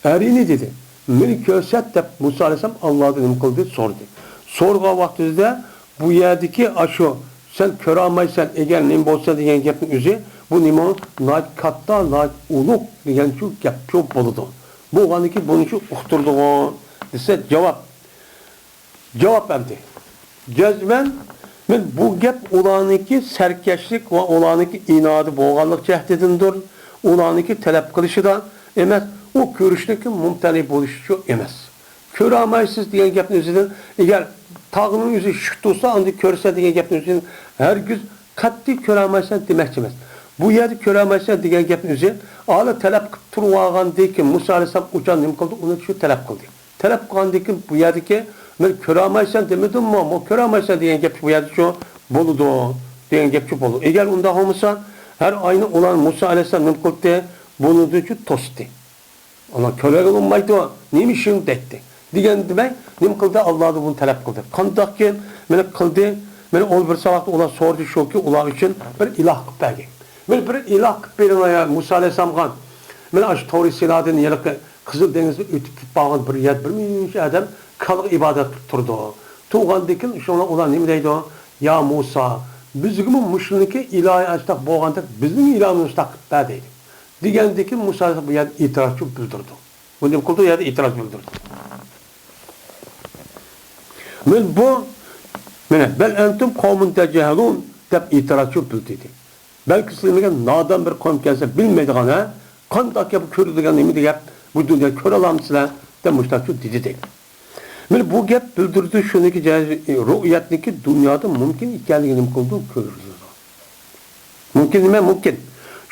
ئەرىنى دېدى. مېنى كۆرسەت دەپ مۇسا ئەلەيھىسسالام ئاللادىن نېمە قىلدى؟ سورىدى. سورىغان ۋاقتىدا بۇ يەردىكى ئاشۇ سەن كۆرەلمەيسەن، ئەگەر نېمە بولسا دېگەن گەپنىڭ ئۆزى، بۇ نېمە؟ ناھايىتى كاتتا، ناھايىتى ئۇلۇغ دېگەنچۇ گەپچۇ بولىدۇ. بولغاندىن كېيىن بۇنىچۇ ئۇقتۇردىغۇ دېسە جاۋاب. جاۋاب بەردى. جەزمەن، مەن بۇ گەپ ئۇلارنىڭكى سەركەشلىك ۋە ئۇلارنىڭكى ئىنادى بولغانلىق جەھىتىدىندۇر، ئۇلارنىڭكى تەلەپ قىلىشىدا ئەمەس، ئۇ كۆرۈشنىڭكى مۇمتەنە بولۇشىچۇ ئەمەس. كۆرەلمەيسىز دېگەن گەپنىڭ ئۆزىدىن، ئەگەر تاغنىڭ ئۆزى شۈك تۇرسا، ئاندىن كۆرسە دېگەن گەپنىڭ ئۆزىدىن ھەرگىز قەتئىي كۆرەلمەيسەن دېمەكچى ئەمەس. بۇ يەردە كۆرەلمەيسەن دېگەن گەپنىڭ ئۆزى، ئالا تەلەپ قىلىپ تۇرۇۋالغاندىن كېيىن مۇسا ئەلەيھىسسالام ئۇچان نېمە قىلدى؟ ئۇنى شۇ تەلەپ قىلدى. تەلەپ قىلغاندىن كېيىن بۇ يەردىكى، مەن كۆرەلمەيسەن دېمىدىممۇ؟ مەن كۆرەلمەيسەن دېگەن گەپ بۇ يەردىچۇ بولىدۇ، دېگەن گەپچۇ بولىدۇ. ئەگەر ئۇنداق بولمىسا، ھەر ئاينى ئۇلار مۇسا ئەلەيھىسسالام نېمە قىلدى؟ بۇنىڭدىنچۇ توستى. ئۇلار كۆرگىلى بولمايدۇ، نېمە ئىشىڭ دەيتتى. دېگەن دېمەي، نېمە قىلدى؟ ئاللادىن بۇنى تەلەپ قىلدى. قانداقكىن مېنى قىلدى؟ مېنى ئول بىر ساۋاقتا ئۇلار سورىدى شۇكى، ئۇلار ئۈچۈن بىر ئىلاھ قىلىپ بەرگىن. مېنى بىر ئىلاھ قىلىپ بېرىڭلار يا مۇسا ئەلەيھىسسالامغا. مېنى ئاشۇ تورى سىنادىن ھېلىقى قىزىل دېڭىزنى ئۆتۈپ كېتىپ بارغان بىر يەر، بىر مۇنچە ئادەم كالىغا ئىبادەت قىلىپ تۇرىدۇ. تۇرغاندىن كېيىن شۇڭا ئۇلار نېمە دەيدۇ؟ يا مۇسا، بىزگىمۇ مۇشۇنىڭكى ئىلاھى ئاشتاق بولغاندەك بىزنىڭ ئىلاھىمىزنى ئاشتاق قىلىپ بەر دەيدۇ. دېگەندىن كېيىن مۇسا بۇ يەردە ئېتىراز بىلدۈرىدۇ. بۇ نېمە قىلدى؟ ئۇ يەردە ئېتىراز بىلدۈردى. مەن بۇ، مانا، بەل ئەنتۇم قەۋمۇن تەجھەلۇن دەپ ئېتىراز بىلدۈردى. بەلكى سىلەر نېمىگە نادان بىر قەۋم ئىكەنسىلەر، بىلمەيدىغان، ھە؟ قانداق گەپ، كۆرىدىغان نېمە دەپ، بۇ دۇنيا كۆرەلمىسىلەر دەپ مۇشۇنداق دېدى دەيدۇ. مانا بۇ گەپ بىلدۈرىدۇ شۇنىڭكى جە-، رۇئيەتنىڭكى دۇنيادا مۇمكىن ئىكەنلىكىنى نېمە قىلىدۇ؟ كۆرسىتىدۇ. مۇمكىن نېمە؟ مۇمكىن.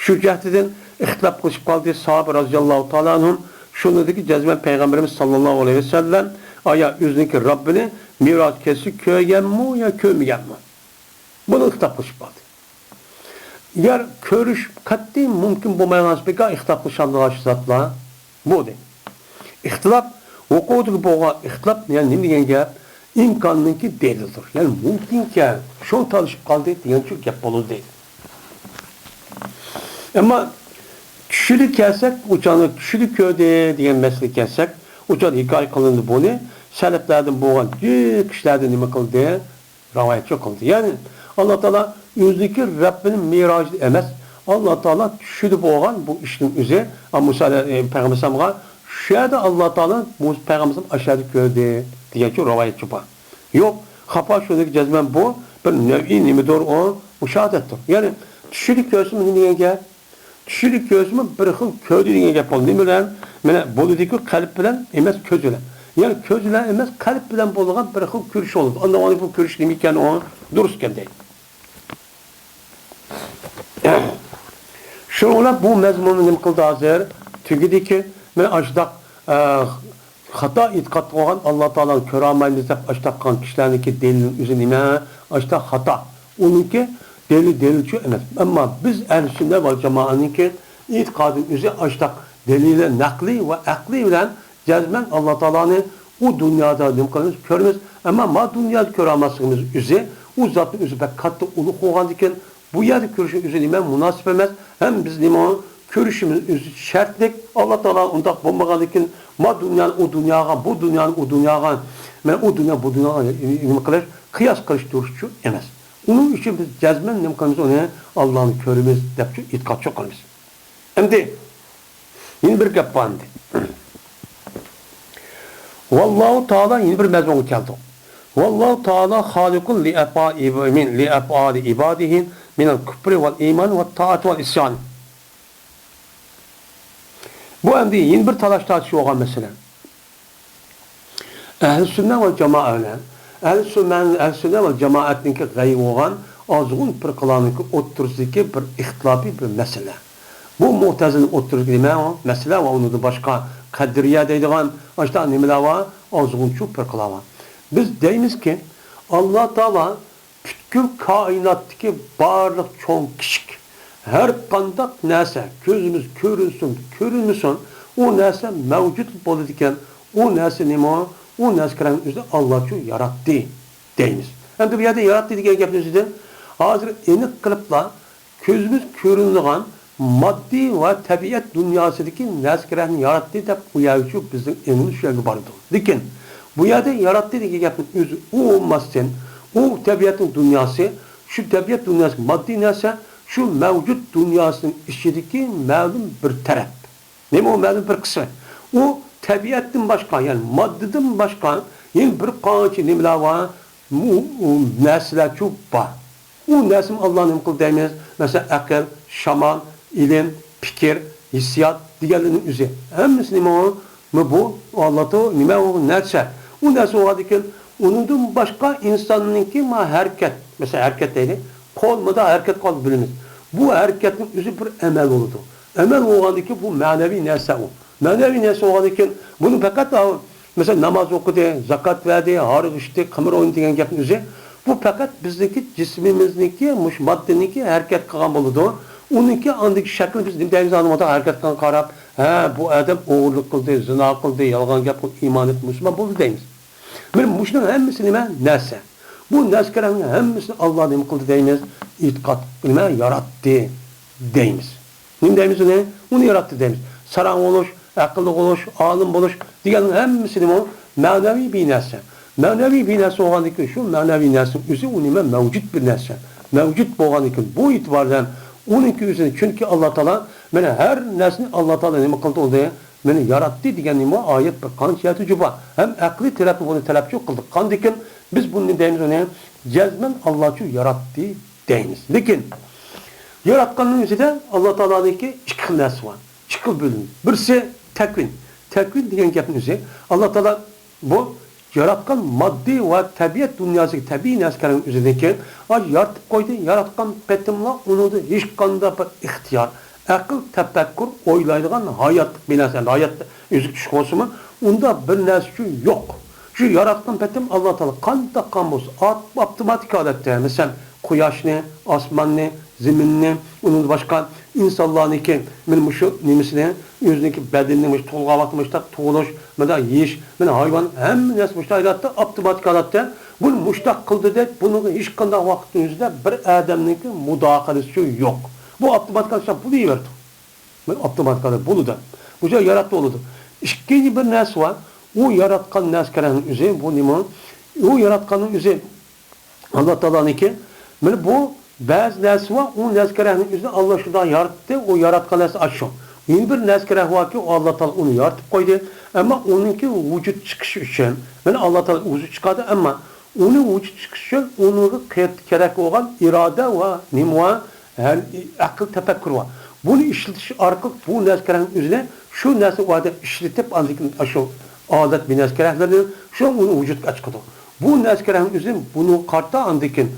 شۇ جەھەتتىن ئىختىلاپ قىلىشىپ قالدى ساھابە رازىياللاھۇ تائالا ئەنھۇم. شۇنىڭدىكى جەزمەن پەيغەمبىرىمىز ساللاللاھۇ ئەلەيھى ۋەسەللەم ئايا ئۆزىنىڭكى رەببىنى مىراج كېچىسى كۆرگەنمۇ يا كۆرمىگەنمۇ؟ بۇنى ئىختىلاپ قىلىشىپ قالدى. يەر كۆرۈش قەتئىي مۇمكىن بولمايدىغان بىكار ئىختىلاپ قىلىشالىدىغان زاتلار بولدى. ئىختىلاپ ۋۇقۇدىكى بولغان ئىختىلاپ، يەنى نېمە دېگەن گەپ؟ ئىمكاننىڭكى دەلىلىدۇر. يەنى مۇمكىنكەن، شۇ تالىشىپ قالدى دېگەنچۇ گەپ بولىدۇ دەيدۇ. ئەمما چۈشىدە كەلسەك، ئۇچانى چۈشىدە كۆردى دېگەن مەسىلىگە كەلسەك، ئۇچان ھېكايە قىلىندى بۇنى سەلەفلەردىن بولغان جىق كىشىلەردىن نېمە قىلدى؟ راۋايەتچى قىلدى. يەنى، ئاللا تائالا ئۆزىنىڭكى رەببىنى مىراجىدا ئەمەس، ئاللا تائالا چۈشىدە بولغان بۇ ئىشنىڭ ئۆزى، ئا، مۇسا ئەلەي-، ئە، پەيغەمبەر ئەلەيھىسسالامغا چۈشىدە ئاللا تائالا مۇسا پەيغەمبەر ئەلەيھىسسالام ئاشەدە كۆردى دېگەنچۇ راۋايەتچى بار. يوق، خاپا شۇنىڭكى جەزمەن بۇ بىر نەۋئىي نېمىدۇر ئۇ، مۇشاھادەتتۇر. يەنى، چۈشىدە كۆرسىمۇ نېمە دېگەن گەپ؟ چۈشىدە كۆرسىمۇ بىر خىل كۆردى دېگەن گەپ بولدى. نېمە بىلەن؟ مانا بولىدىكى قەلب بىلەن ئەمەس، كۆز بىلەن. يەنى كۆز بىلەن ئەمەس، قەلب بىلەن بولىدىغان بىر خىل كۆرۈش بولىدۇ. ئاندىن بۇ كۆرۈش نېمە ئىكەن ئۇ؟ دۇرۇس ئىكەن دەيدۇ. شۇنىڭ بىلەن بۇ مەزمۇننى نېمە قىلدى ھازىر؟ تۈگىدىكى، مانا ئاشۇنداق، ئە، خاتا ئېتىقاد قىلغان، ئاللا تائالانى كۆرەلمەيمىز دەپ ئاشتاق قىلغان كىشىلەرنىڭكى دەلىلىنىڭ ئۆزى نېمە؟ ئاشتاق خاتا. ئۇنىڭكى دەلىل دەلىلچۇ ئەمەس. ئەمما بىز ئەھلى سۈننە ۋەل جامائەنىڭكى ئېتىقادىنىڭ ئۆزى ئاشتاق دەلىلى نەقلىي ۋە ئەقلىي بىلەن جەزمەن ئاللا تائالانى ئۇ دۇنيادا نېمە قىلىمىز؟ كۆرىمىز. ئەمما ما دۇنيادا كۆرەلمەسلىكىمىز ئۆزى ئۇ زاتنىڭ ئۆزى بەك كاتتا ئۇلۇغ بولغاندىكىن، بۇ يەردە كۆرۈشنىڭ ئۆزى نېمە؟ مۇناسىپ ئەمەس. ھەم بىز نېمە؟ كۆرۈشىمىز ئۆزى شەرتلىك. ئاللا تائالا ئۇنداق بولمىغاندىكىن، ما دۇنيانى ئۇ دۇنياغا، بۇ دۇنيانى ئۇ دۇنياغا، مانا ئۇ دۇنيا، بۇ دۇنياغا نېمە قىلىش، قىياس قىلىش تۇرۇشچۇ ئەمەس. ئۇنىڭ ئۈچۈن بىز جەزمەن نېمە قىلىمىز؟ ئۇنى ئاللانى كۆرىمىز دەپچۇ ئېتىقادچۇ قىلىمىز. ئەمدى يەنە بىر گەپ بار ئەمدى. ۋاللاھۇ تائالا يەنە بىر مەزمۇنغا كەلدۇق. ۋاللاھۇ تائالا خالىقۇن لىئەفئالى، لىئەفئالى ئىبادىھى مىنەل كۇفرى ۋەل ئىمانى ۋەت تائەتى ۋەل ئىسيانى. بۇ ئەمدى يەنە بىر تالاش تارتىش بولغان مەسىلە. ئەھلى سۈننە ۋەل جامائە بىلەن ئەھلى سۈننە، ئەھلى سۈننە ۋەل جامائەتنىڭكى غەيۋى بولغان ئازغۇن پىرقىلارنىڭكى ئوتتۇرىسىدىكى بىر ئىختىلاپىي بىر مەسىلە. بۇ مۇئتەزىلە ئوتتۇرىسىدىكى نېمە ئۇ مەسىلە ۋە ئۇنىڭدىن باشقا قەدرىيە دەيدىغان ئاشۇنداق نېمىلەر بار، ئازغۇنچۇ پىرقىلار بار. بىز دەيمىزكى، ئاللا تائالا پۈتكۈل كائىناتتىكى بارلىق چوڭ كىچىك ھەر قانداق نەرسە، كۆزىمىز كۆرۈنسۇن، كۆرۈنمىسۇن، ئۇ نەرسە مەۋجۇت بولىدىكەن. ئۇ نەرسە نېمە؟ ئۇ نەرسە كەرەڭ ئۆزى ئاللاچۇ ياراتتى دەيمىز. ئەمدى بۇ يەردە ياراتتى دېگەن گەپنى ئۆزىدىن ھازىر ئېنىق قىلىپلا كۆزىمىز كۆرۈنىدىغان ماددىي ۋە تەبىئەت دۇنياسىدىكى نەرسە-كەرەڭنى ياراتتى دەپ ئۇ يەرگىچۇ بىزنىڭ ئېڭىمىز شۇ يەرگە بارىدۇ. لېكىن بۇ يەردە ياراتتى دېگەن گەپنىڭ ئۆزى ئۇ بولماستىن، ئۇ تەبىئەتنىڭ دۇنياسى، شۇ تەبىئەت دۇنياسى ماددىي نەرسە، شۇ مەۋجۇت دۇنياسىنىڭ ئىچىدىكى مەلۇم بىر تەرەپ. نېمە ئۇ مەلۇم بىر قىسمى؟ ئۇ تەبىئەتتىن باشقا، يەنى ماددىدىن باشقا يەنە بىر قانچە نېمىلەر بار؟ ئۇ، ئۇ نەرسىلەرچۇ بار. ئۇ نەرسىمۇ ئاللا نېمە قىلدى دەيمىز؟ مەسىلەن، ئەقىل، شامال، ئىلىم، پىكىر، ھېسسىيات دېگەنلەرنىڭ ئۆزى. ھەممىسى نېمە ئۇ؟ مۇ بۇ ئاللا تو-، نېمە ئۇ نەرسە؟ ئۇ نەرسە بولغاندىكىن، ئۇنىڭدىن باشقا ئىنساننىڭكى ما ھەرىكەت، مەسىلەن، ھەرىكەت دەيلى، قول مۇنداق ھەرىكەت قىلىدۇ بىلىمىز. بۇ ھەرىكەتنىڭ ئۆزى بىر ئەمەل بولىدۇ. ئەمەل بولغاندىكىن بۇ مەنىۋى نەرسە ئۇ. مەنىۋى نەرسە بولغاندىكىن بۇنى پەقەت ئاۋۇ مەسىلەن، ناماز ئوقۇدى، زاكات بەردى، ھارىق ئىچتى، قىمار ئوينىدى دېگەن گەپنىڭ ئۆزى، بۇ پەقەت بىزنىڭكى جىسمىمىزنىڭكى، مۇشۇ ماددىنىڭكى ھەرىكەت قىلغان بولىدۇ. ئۇنىڭكى ئاندىكى شەكلى بىز نېمە دەيمىز، ئانا مۇنداق ھەرىكەت قىلغانغا قاراپ، ھە، بۇ ئادەم ئوغرىلىق قىلدى، زىنا قىلدى، يالغان گەپ قىلدى، ئىمانى مۇسۇلمان بولدى دەيمىز. مانا مۇشۇنىڭ ھەممىسى نېمە؟ نەرسە. بۇ نەرسە-كەرەڭنىڭ ھەممىسىنى ئاللا نېمە قىلدى دەيمىز؟ ئېتىقاد، نېمە؟ ياراتتى دەيمىز. نېمە دەيمىز ئۇنى؟ ئۇنى ياراتتى دەيمىز. ساراڭ بولۇش، ئەقىللىق بولۇش، ئالىم بولۇش دېگەننىڭ ھەممىسى نېمە؟ مەنىۋى بىر نەرسە. مەنىۋى بىر نەرسە بولغاندىن كېيىن، شۇ مەنىۋى نەرسىنىڭ ئۆزى ئۇ نېمە؟ مەۋجۇت بىر نەرسە. مەۋجۇت بولغاندىن كېيىن، بۇ ئېتىبار بىلەن ئۇنىڭكى ئۆزىنى، چۈنكى ئاللا تائالا، مانا ھەر نەرسىنى ئاللا تائالا نېمە قىلدى ئۇنى؟ مېنى ياراتتى دېگەن نېمە؟ ئايەت بىر قانچە يەردە بار. ھەم ئەقلىي تەرەپتىن بۇنى تەلەپچۇ قىلدۇق. قاندىكىن بىز بۇنى نېمە دەيمىز ئۇنى؟ جەزمەن ئاللاچۇ ياراتتى دەيمىز. لېكىن ياراتقاننىڭ ئۆزىدە ئاللا تائالانىڭكى ئىككى خىل نەرسە بار. ئىككى خىل بۆلۈم. بىرسى تەكۋىن. تەكۋىن دېگەن گەپنىڭ ئۆزى ئاللا تائالا بۇ ياراتقان ماددىي ۋە تەبىئەت دۇنياسىدىكى تەبىئىي نەرسىلەرنىڭ ئۆزىدىكى، ئا، يارىتىپ قويدى، ياراتقان پېتىملا ئۇنىڭدا ھېچقانداق بىر ئىختىيار، ئەقىل، تەپەككۇر، ئويلايدىغان ھاياتلىق بىر نەرسە، ھاياتتا ئۈزۈك چۈشۈك بولسىمۇ، ئۇنداق بىر نەرسىچۇ يوق. شۇ ياراتقان پېتىم ئاللا تائالا قانداق قىلغان بولسا، ئاپ-، ئاپتوماتىك ھالەتتە، مەسىلەن، قۇياشنى، ئاسماننى، زېمىننى، ئۇنىڭدىن باشقا ئىنسانلارنىڭكى، مانا مۇشۇ نېمىسىنى، ئۆزىنىڭكى بەدىنىنى مۇشۇ تۇغۇلغان ۋاقتى مۇشۇنداق تۇغۇلۇش، مۇنداق يېيىش، مانا ھايۋان، ھەممە نەرسە مۇشۇنداق ھالەتتە، ئاپتوماتىك ھالەتتە، بۇنى مۇشۇنداق قىلدى دەپ، بۇنىڭغا ھېچقانداق ۋاقىتنىڭ ئۆزىدە بىر ئادەمنىڭكى مۇداخىلىسىچۇ يوق. بۇ ئاپتوماتىك ھالەتتە بولۇۋېرىدۇ. مانا ئاپتوماتىك ھالەتتە بولىدۇ. بۇ يەردە ياراتتى بولىدۇ. ئىككىنچى بىر نەرسە بار. ئۇ ياراتقان نەرسە كەرەڭنىڭ ئۆزى، بۇ نېمە؟ ئۇ ياراتقاننىڭ ئۆزى ئاللا تائالانىڭكى. مانا بۇ بەزى نەرسە بار، ئۇ نەرسە كەرەڭنىڭ ئۆزىنى ئاللا شۇنداق ياراتتى، ئۇ ياراتقان نەرسە ئاشۇ. يەنە بىر نەرسە كەرەڭ باركى، ئۇ ئاللا تائالا ئۇنى يارىتىپ قويدى. ئەمما ئۇنىڭكى ۋۇجۇد چىقىشى ئۈچۈن، مانا ئاللا تائالا ۋۇجۇد چىقاردى، ئەمما ئۇنى ۋۇجۇد چىقىشى ئۈچۈن ئۇنىڭغا قېرىت-، كېرەك بولغان ئىرادە ۋە نېمە بار؟ ھەم ئەقىل، تەپەككۇر بار. بۇنى ئىشلىتىش ئارقىلىق بۇ نەرسە كەرەڭنىڭ ئۆزىنى شۇ نەرسە ئۇ ئادەم ئىشلىتىپ، ئاندىن كېيىن ئاشۇ ئادەت بىر نەرسە كەرەڭلىرىنى شۇ ئۇنى ۋۇجۇدقا چىقىدۇ. بۇ نەرسە كەرەڭنىڭ ئۆزى بۇنىڭغا قارىتا ئاندىن كېيىن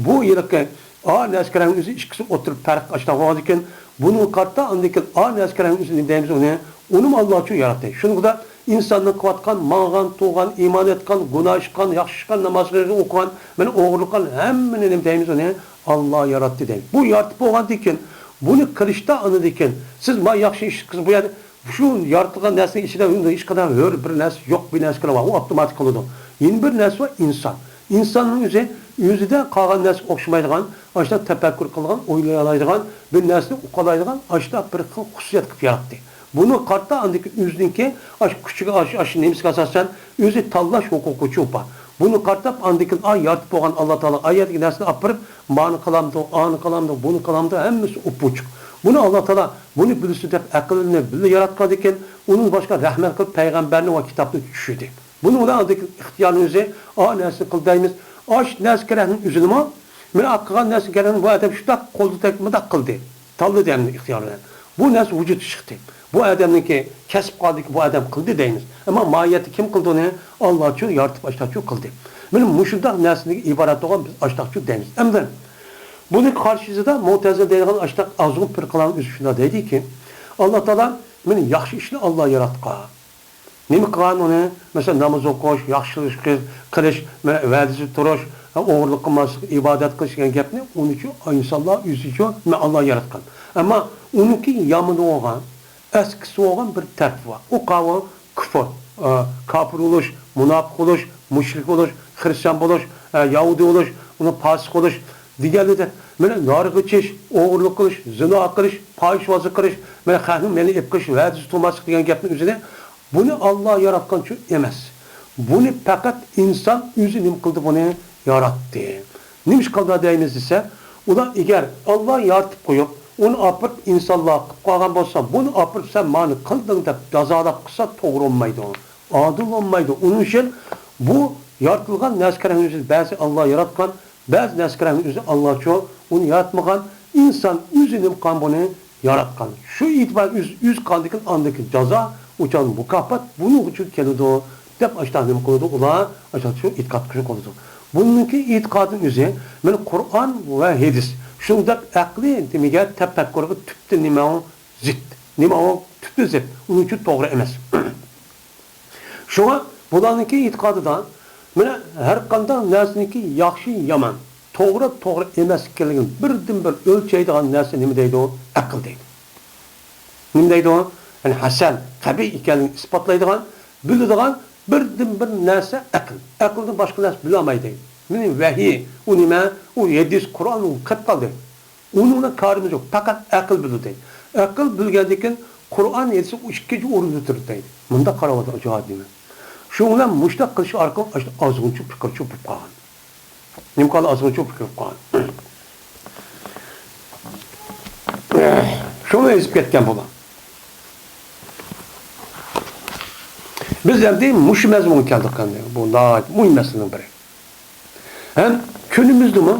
بۇ ھېلىقى ئا نەرسە كەرەڭنىڭ ئۆزى ئىككىسى ئوتتۇرا پەرق ئاشۇنداق بولغاندىن كېيىن بۇنىڭغا قارىتا ئاندىن كېيىن ئا نەرسە كەرەڭنىڭ ئۆزى نېمە دەيمىز ئۇنى؟ ئۇنىمۇ ئاللا ئۈچۈن ياراتتى. شۇنىڭغا ئىنساننىڭ قىلىۋاتقان، ماڭغان، تۇرغان، ئىمان ئېيتقان، گۇناھ ئىشقان، ياخشى ئىشقان، ناماز ئوقۇغان، مانا ئوغرىلىق قىلغان ھەممىنى نېمە دەيمىز ئۇنى؟ ئاللا ياراتتى دەيمىز. بۇ يارىتىپ بولغاندىن كېيىن، بۇنى قىلىشتا ئاندىن كېيىن، سىز ما ياخشى ئىش قىلسىڭىز، بۇ يەردە شۇ يارىتىلغان نەرسىنىڭ ئىچىدە ھېچقانداق ھۆر بىر نەرسە يوق، بىر نەرسە بار، ئۇ ئاپتوماتىك قىلىدۇ. يەنە بىر نەرسە بار، ئىنسان. ئىنساننىڭ ئۆزى، ئۆزىدە قالغان نەرسىگە ئوخشىمايدىغان، ئاشۇنداق تەپەككۇر قىلغان، ئويلايالايدىغان، بىر نەرسىنى ئۇقالايدىغان ئاشۇنداق بىر خىل خۇسۇسىيەت قىلىپ ياراتتى. بۇنى قارىتا ئاندىن كېيىن ئۆزىنىڭكى ئاشۇ كۈچىگە، ئاشۇ، ئاشۇ نېمىسىگە ئاساسەن ئۆزى تاللاش ھوقۇقى بار. بۇنى قارىتاپ ئاندىن كېيىن، ئا، يارىتىپ بولغان ئاللا تائالا ئا يەردىكى نەرسىنى ئاپىرىپ، مانى قىلامدۇ، ئانى قىلامدۇ، بۇنى قىلامدۇ، ھەممىسى ئوپئوچۇق. بۇنى ئاللا تائالا بۇنى بىلسۇن دەپ ئەقىلنى بىللە ياراتقاندىن كېيىن، ئۇنىڭ باشقا رەھمەت قىلىپ پەيغەمبەرنى ۋە كىتابنى چۈشۈردى. بۇنىڭ بىلەن ئاندىن كېيىن ئىختىيارنى ئۆزى، ئا، نەرسىنى قىل دەيمىز. ئاشۇ نەرسە كېرەكنىڭ ئۆزىنىمۇ، مېنى ئاققىغان نەرسە كېرەكنى بۇ ئادەم شۇنداق قولدا تەگمىداق قىلدى. تاللىدى ئەمدى ئىختىيار بىلەن. بۇ نەرسە ۋۇجۇدقا چىقتى. بۇ ئادەمنىڭكى كەسىپ قالدىكى بۇ ئادەم قىلدى دەيمىز. ئەمما ماھىيەتتە كىم قىلدى ئۇنى؟ ئاللاچۇ يارىتىپ ئاشتاقچۇ قىلدى. مانا مۇشۇنداق نەرسىدىن ئىبارەت بولغان بىز ئاشتاقچۇ دەيمىز. ئەمدى بۇنى قارشىسىدا مۇتەزىلە دەيدىغان ئاشتاق ئازغۇن پىرقىلارنىڭ ئۆزى شۇنداق دەيدىكى، ئاللا تائالا مانا ياخشى ئىشنى ئاللا ياراتقان. نېمە قىلغان ئۇنى؟ مەسىلەن، ناماز ئوقۇش، ياخشى ئىش قىل-، قىلىش، مەنە ۋەدىسىدە تۇرۇش، ئوغرىلىق قىلماسلىق، ئىبادەت قىلىش دېگەن گەپنى ئۇنىچۇ ئىنسانلار ئۆزىچۇ مەن ئاللا ياراتقان. ئەمما ئۇنىڭكى يامىنى بولغان، ئەسكىسى بولغان بىر تەرىپى بار. ئۇ قاۋۇل كۇفر، ئە، كاپىر بولۇش، مۇناپىق بولۇش، مۇشرىك بولۇش، خىرىستىيان بولۇش، ئە، يەھۇدىي بولۇش، ئۇنى پاسىق بولۇش دېگەنلىدەك، مانا نارغا ئىچىش، ئوغرىلىق قىلىش، زىنا قىلىش، پاھىشىۋازلىق قىلىش، مانا خەقنىڭ مېلىنى ئېلىپ قېلىش، ۋەدىسىدە تۇرماسلىق دېگەن گەپنىڭ ئۆزىنى بۇنى ئاللا ياراتقانچۇ ئەمەس. بۇنى پەقەت ئىنسان ئۆزى نېمە قىلدى بۇنى؟ ياراتتى. نېمىشقا ئاللا دەيمىز دېسە، ئۇلار ئەگەر ئاللا يارىتىپ قويۇپ، ئۇنى ئاپىرىپ ئىنسانلار قىلىپ قالغان بولسا، بۇنى ئاپىرىپ سەن مانى قىلدىڭ دەپ جازالاپ قىلسا توغرا بولمايدۇ. ئادىل بولمايدۇ. ئۇنىڭ ئۈچۈن بۇ يارىتىلغان نەرسە كېرەكنىڭ ئۆزى بەزى ئاللا ياراتقان، بەزى نەرسە كېرەكنىڭ ئۆزى ئاللاچۇ ئۇنى ياراتمىغان. ئىنسان ئۆزى نېمە قىلغان بۇنى؟ ياراتقان. شۇ ئېتىبار ئۆز، ئۆز قىلغاندىكىن ئاندىكى جازا، ئۇچان مۇكاپات بۇنىڭ ئۈچۈن كېلىدۇ، دەپ ئاشۇنداق نېمە قىلىدۇ ئۇلار، ئاشۇنداق شۇ ئېتىقاد قىلىشنى قىلىدۇ. بۇنىڭكى ئېتىقادىنىڭ ئۆزى، مانا قۇرئان ۋە ھەدىس، شۇنداق ئەقلىي نېمىگە، تەپەككۇرغا تۈپتىن نېمە ئۇ زىت. نېمە ئۇ؟ تۈپتىن زىت. ئۇنىڭ ئۈچۈن توغرا ئەمەس. شۇڭا بۇلارنىڭكى ئېتىقادىدا، مانا ھەر قانداق نەرسىنىڭكى ياخشى، يامان، توغرا، توغرا ئەمەس ئىكەنلىكىنى بىردىنبىر ئۆلچەيدىغان نەرسە نېمە دەيدۇ؟ ئەقىل دەيدۇ. نېمە دەيدۇ؟ يەنى ھەسەن، قەبىھ ئىكەنلىكىنى ئىسپاتلايدىغان، بىلىدىغان بىردىنبىر نەرسە ئەقىل. ئەقىلدىن باشقا نەرسە بىلەلمەيدۇ. مانا ۋەھىي، ئۇ نېمە؟ ئۇ ھەدىس، قۇرئان، ئۇ كەپ قالدى. ئۇنىڭ بىلەن كارىمىز يوق، پەقەت ئەقىل بىلىدۇ دەيدۇ. ئەقىل بىلگەندىن كېيىن قۇرئان، ھەدىس ئۇ ئىككىنچى ئورۇندا تۇرىدۇ دەيدۇ. مۇنداق قاراۋاتىدۇ ئاجايىپ نېمە. شۇنىڭ بىلەن مۇشۇنداق قىلىش ئارقىلىق ئاشۇ ئازغۇنچە پىكىرچى بولۇپ قالغان. نېمە قىلغان؟ ئازغۇنچە پىكىر بولۇپ قالغان. شۇنى ئېزىپ كەتكەن بۇلار. بىز ئەمدى مۇشۇ مەزمۇنغا كەلدۇق ئەمدى. بۇ ناھايىتى مۇھىم مەسىلىنىڭ بىرى. ھەم كۈنىمىزدىمۇ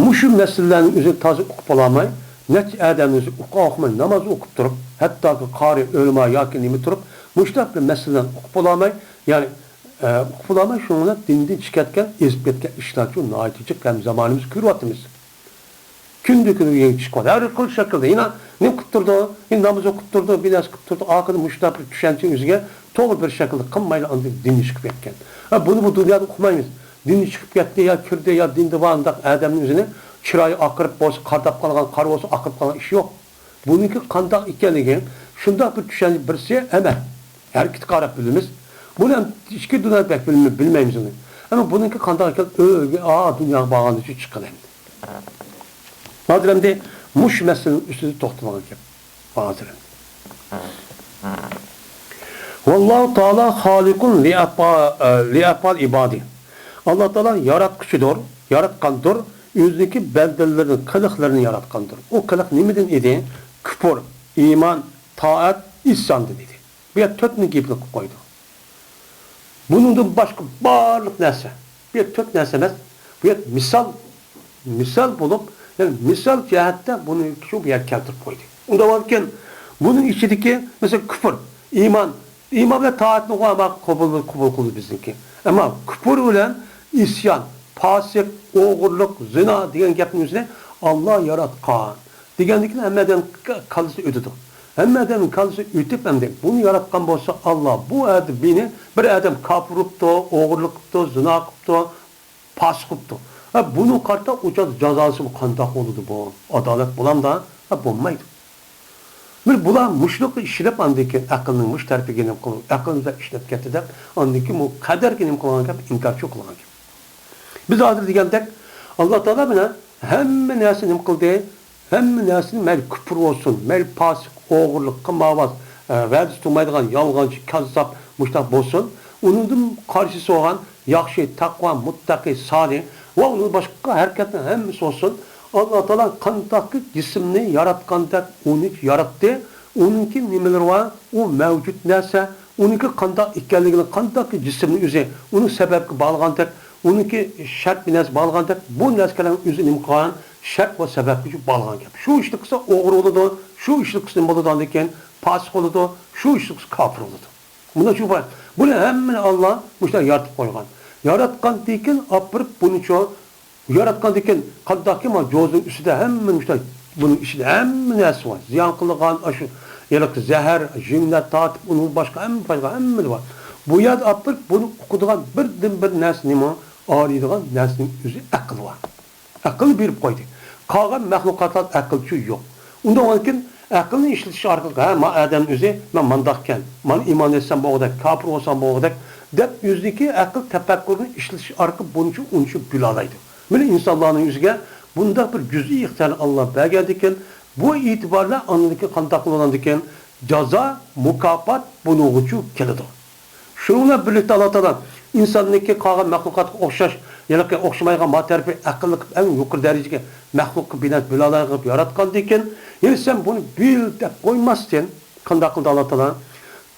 مۇشۇ مەسىلىلەرنىڭ ئۆزىنى تازا ئۇقۇپ بولالماي، نەچچە ئادەمنىڭ ئۆزى ئۇقا ئۇقماي ناماز ئوقۇپ تۇرۇپ، ھەتتاكى قارى، ئۆلىما ياكى نېمە تۇرۇپ، مۇشۇنداق بىر مەسىلىلەرنى ئۇقۇپ بولالماي، يەنى، ئە، ئۇقۇپ بولالماي، شۇنىڭ بىلەن دىندىن چىقىپ كەتكەن، ئېزىپ كەتكەن ئىشلارچۇ ناھايىتى جىق ھەم زامانىمىزدا كۆرۈۋاتىمىز. كۈندە كۈنگە يېڭى چىقىپ قالدى. ھەر خىل شەكىلدە. يەنە نېمە قىلىپ تۇرىدۇ؟ يەنە ناماز ئوقۇپ تۇرىدۇ، بىر نەرسە قىلىپ تۇرىدۇ. ئاخىرىدا مۇشۇنداق بىر چۈشەنچە ئۆزىگە توغرا بىر شەكىلدە قىلمايلا ئاندىن دىننى چىقىپ كەتكەن. ھە، بۇنى بۇ دۇنيادا ئۇقمايمىز. دىننى چىقىپ كەتتى يا كىردى يا دىندا بار ئۇنداق ئادەمنىڭ ئۆزىنى چىرايى ئاقىرىپ بولسا، قارىداپ قالغان، قارا بولسا ئاقىرىپ قالغان ئىش يوق. بۇنىڭكى قانداق ئىكەنلىكى، شۇنداق بىر چۈشەنچە بىرسى ئەمەل. ھەرىكەتكە قاراپ بىلىمىز. بۇنى ھەم ئىچكى دۇنيادا بەك بىلمە-، بىلمەيمىز ئۇنى. ئەمما بۇنىڭكى قانداق ئىكەن، ئۆيگە، ئا، دۇنياغا بارغاندىچۇ چىققىلى ئەمدى. ھازىر ئەمدى مۇشۇ مەسىلىنىڭ ئۈستىدە توختىلىدىغان گەپ. ھازىر ئەمدى. ۋاللاھۇ تائالا خالىقۇن لىئەپا-، ئە، لىئەپئال ئىبادى. ئاللا تائالا ياراتقۇچىدۇر، ياراتقاندۇر، ئۆزىنىڭكى بەندىلىرىنىڭ قىلىقلىرىنى ياراتقاندۇر. ئۇ قىلىق نېمىدىن ئىدى؟ كۇپۇر، ئىمان، تائەت، ئىسياندىن ئىدى. بۇ يەردە تۆتنى گېپىنى قىلىپ قويدى. بۇنىڭدىن باشقا بارلىق نەرسە. بۇ يەردە تۆت نەرسە ئەمەس. بۇ يەردە مىسال، مىسال بولۇپ، يەنى مىسال جەھەتتە بۇنى شۇ بۇ يەرگە كەلتۈرۈپ قويدى. ئۇنداق بولغاندىكىن، بۇنىڭ ئىچىدىكى، مەسىلەن، كۇپۇر، ئىمان، ئىمان بىلەن تائەتنى قوبۇل، قوبۇل قىلىدۇ بىزنىڭكى. ئەمما كۇپۇر بىلەن ئىسيان، پاسىق، ئوغرىلىق، زىنا دېگەن گەپنىڭ ئۆزىنى ئاللا ياراتقان. دېگەندىن كېيىن ھەممە ئادەم كاللىسى ئۆتىدۇ. ھەممە ئادەم كاللىسى ئۆتۈپ ئەمدى بۇنى ياراتقان بولسا ئاللا، بۇ ئادەم مېنى بىر ئادەم كاپىر بوپتۇ، ئوغرىلىق قىپتۇ، زىنا قىپتۇ، پاسىق بوپتۇ. ھە، بۇنى قارىتا ئۇ جازاسى قانداق بولىدۇ بۇ؟ ئادالەت بولامدا؟ ھە، بولمايدۇ. مانا بۇلار مۇشۇنىڭغا ئىشىنىپ ئاندىن كېيىن ئەقىلنىڭ مۇشۇ تەرىپىگە نېمە قىلىپ، ئەقىلنى بىزدە ئىشلەپ كەتتى دەپ ئاندىن كېيىن بۇ قەدەرگە نېمە قىلغان گەپ، ئىنكارچىلىق قىلغان گەپ. بىز ھازىر دېگەندەك، ئاللا تائالا بىلەن ھەممە نەرسە نېمە قىلدى؟ ھەممە نەرسىنى، مەيلى كۇپۇر بولسۇن، مەيلى پاسىق، ئوغرىلىق، قىمارۋاز، ئە، ۋەدىسى تۇرمايدىغان، يالغانچى، كاززاپ، مۇشۇنداق بولسۇن، ئۇنىڭدىن قارشىسى بولغان ياخشى، تەقۋا، مۇتتەقى، سالىھ ۋە ئۇنىڭ باشقا ھەرىكەتنىڭ ھەممىسى بولسۇن، ئاللا تائالا قانداقكى جىسىمنى ياراتقاندەك ئۇنى ياراتتى، ئۇنىڭكى نېمىلىرى بار، ئۇ مەۋجۇت نەرسە، ئۇنىڭكى قانداق ئىكەنلىكىنى، قانداقكى جىسىمنى ئۆزى، ئۇنى سەۋەبكە باغلىغاندەك، ئۇنىڭكى شەرت بىر نەرسە باغلىغاندەك، بۇ نەرسىلەرنىڭ ئۆزى نېمە قىلغان؟ شەرت ۋە سەۋەبكە باغلىغان گەپ. شۇ ئىشنى قىلسا ئوغرى بولىدۇ، شۇ ئىشنى قىلسا نېمە بولىدۇ، ئاندىن كېيىن پاسىق بولىدۇ، شۇ ئىشنى قىلسا كاپىر بولىدۇ. مۇنداق چۈشىنىپ قويۇڭ. بۇنى ھەممىنى ئاللا مۇشۇنداق يارىتىپ قويغان. ياراتقاندىن كېيىن ئاپىرىپ بۇنىچۇ ياراتقاندىن كېيىن قانداقكى مانا جوزىنىڭ ئۈستىدە ھەممىنى مۇشۇنداق، بۇنىڭ ئىچىدە ھەممە نەرسە بار. زىيان قىلىدىغان ئاشۇ ھېلىقى زەھەر، ژىڭنە تارتىپ، ئۇنىڭ باشقا ھەممە، باشقا ھەممىلا بار. بۇ يەردە ئاپىرىپ بۇنى ئۇقىدىغان بىردىنبىر نەرسە نېمە؟ ئايرىيدىغان نەرسىنىڭ ئۆزى ئەقىل بار. ئەقىلنى بېرىپ قويدى. قالغان مەخلۇقاتلار ئەقىلچۇ يوق. ئۇنداق بولغاندىكىن ئەقىلنى ئىشلىتىش ئارقىلىق، ھە، ما ئادەم ئۆزى، مەن مانداقكەن، مانا ئىمان ئېيتسام بولغۇدەك، كاپىر بولسام بولغۇدەك، دەپ ئۆزىدىكى ئەقىل تەپەككۇرنى ئىشلىتىش ئارقىلىق بۇنچە ئۇنچە بىلالايدۇ. مانا ئىنسانلارنىڭ ئۆزىگە بۇنداق بىر جۈزئىي ئىختىيارنى ئاللا بەرگەندىكىن، بۇ ئېتىبارلار ئاندىن قانداق بولىدىكىن؟ جازا، مۇكاپات بۇنىڭغىچۇ كېلىدۇ. شۇنىڭ بىلەن بىرلىكتە ئاللا تائالا ئىنساننىڭكى قالغان مەخلۇقاتقا ئوخشاش، يەنى ئوخشىمايدىغان ما تەرىپى ئەقىللىق قىلىپ ئەڭ يۇقىرى دەرىجىدىكى مەخلۇققا بىنەس بىلالايغا قىلىپ ياراتقاندىكىن، يەنى سەن بۇنى بىل دەپ قويماستىن، قانداق قىلدى ئاللا تائالا؟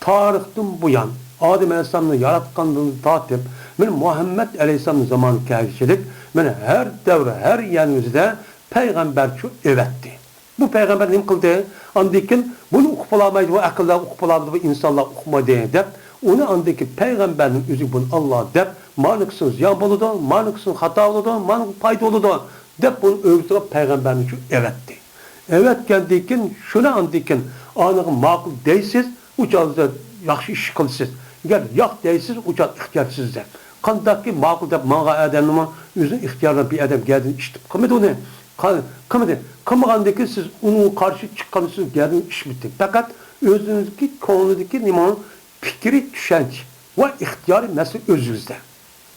تارىختىن بۇيان، ئادەم ئەلەيھىسسالامنى ياراتقاندىن تارتىپ، مانا مۇھەممەد ئەلەيھىسسالامنىڭ زامانىغا كەلگۈچىلىك، مانا ھەر دەۋر، ھەر يەرنىڭ ئۆزىدە پەيغەمبەرچۇ ئەۋەتتى. بۇ پەيغەمبەر نېمە قىلدى؟ ئاندىن كېيىن بۇنى ئۇقۇپ بولالمايدۇ، بۇ ئەقىللەر ئۇقۇپ بولالمىدى، بۇ ئىنسانلار ئۇقمىدى دەپ، ئۇنى ئاندىن كېيىن پەيغەمبەرنىڭ ئۆزى بۇنى ئاللا دەپ، مانىكىسىنى زىيان بولىدۇ، مانىكىسىنى خاتا بولىدۇ، مانىكى پايدا بولىدۇ دەپ بۇنى ئۆگىتىدىغان پەيغەمبەرنى شۇ ئەۋەتتى. ئەۋەتكەندىن كېيىن شۇنى ئاندىن كېيىن ئانىغا ماقۇل دەيسىز، ئۇ چاغدا ياخشى ئىش قىلىسىز. ئەگەر ياق دەيسىز، ئۇ چاغدا ئىختىيار سىزدە. قانداقكى ماقۇل دەپ ماڭغان ئادەمنىمۇ ئۆزىنىڭ ئىختىيارى بىلەن بىر ئادەم گەدىنى ئىشتىپ قىلمىدى ئۇنى. قا-، قىلمىدى. قىلمىغاندىن كېيىن سىز ئۇنىڭغا قارشى چىققان سىز گەدىنى ئىشمىدى. پەقەت ئۆزىڭىزدىكى كۆڭلىدىكى نېمە پىكرى، چۈشەنچە ۋە ئىختىيارى مەسىلە ئۆزىڭىزدە.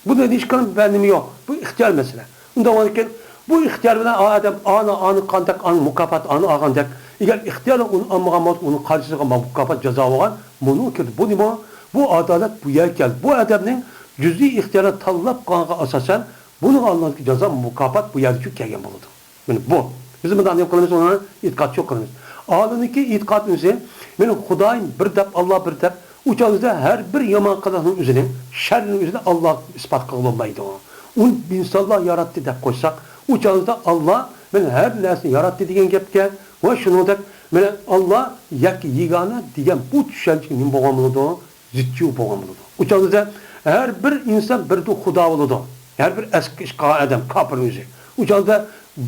بۇنى ھېچكىم بىر نېمە يوق. بۇ ئىختىيار مەسىلە. ئۇنداق بولغاندىكىن بۇ ئىختىيار بىلەن ئادەم ئانا، ئانا قانداق، ئانا مۇكاپات، ئانا ئالغاندەك. ئەگەر ئىختىيارى ئۇنى ئالمىغان بولسا، ئۇنىڭ قارشىسىغا مۇكاپات، جازا بولغان. بۇنىڭ كىردى. بۇ نېمە؟ بۇ ئادالەت بۇ يەرگە كەلدى. بۇ ئادەمنىڭ جۈزئىي ئىختىيارىنى تاللاپ قالغانغا ئاساسەن، بۇنىڭغا ئالىنىدىغان جازا، مۇكاپات بۇ يەردىچۇ كەلگەن بولىدۇ. مانا بۇ. بىز مۇنداق نېمە قىلىمىز، ئۇنى ئېتىقادچى قىلىمىز. ئالىمنىڭكى ئېتىقاد ئۆزى، مانا خۇدايىم بىر دەپ، ئاللا بىر دەپ، ئۇ چاغدا ھەر بىر يامان قىلىقنىڭ ئۆزىنى، شەرنىڭ ئۆزىنى ئاللاغا ئىسپات قىلغىلى بولمايدۇ. ئۇنى ئىنسانلار ياراتتى دەپ قويساق، ئۇ چاغدا ئاللا مانا ھەر نەرسىنى ياراتتى دېگەن گەپكە ۋە شۇنىڭدەك مانا ئاللا يەككە يېگانە دېگەن بۇ چۈشەنچىگە نېمە بولغان بولىدۇ؟ زىتچۇ بولغان بولىدۇ. ئۇ چاغدا ھەر بىر ئىنسان بىر خۇدا بولىدۇ. ھەر بىر ئەسكى ئىش قىلغان ئادەم، كاپىرنىڭ ئۆزى. ئۇ چاغدا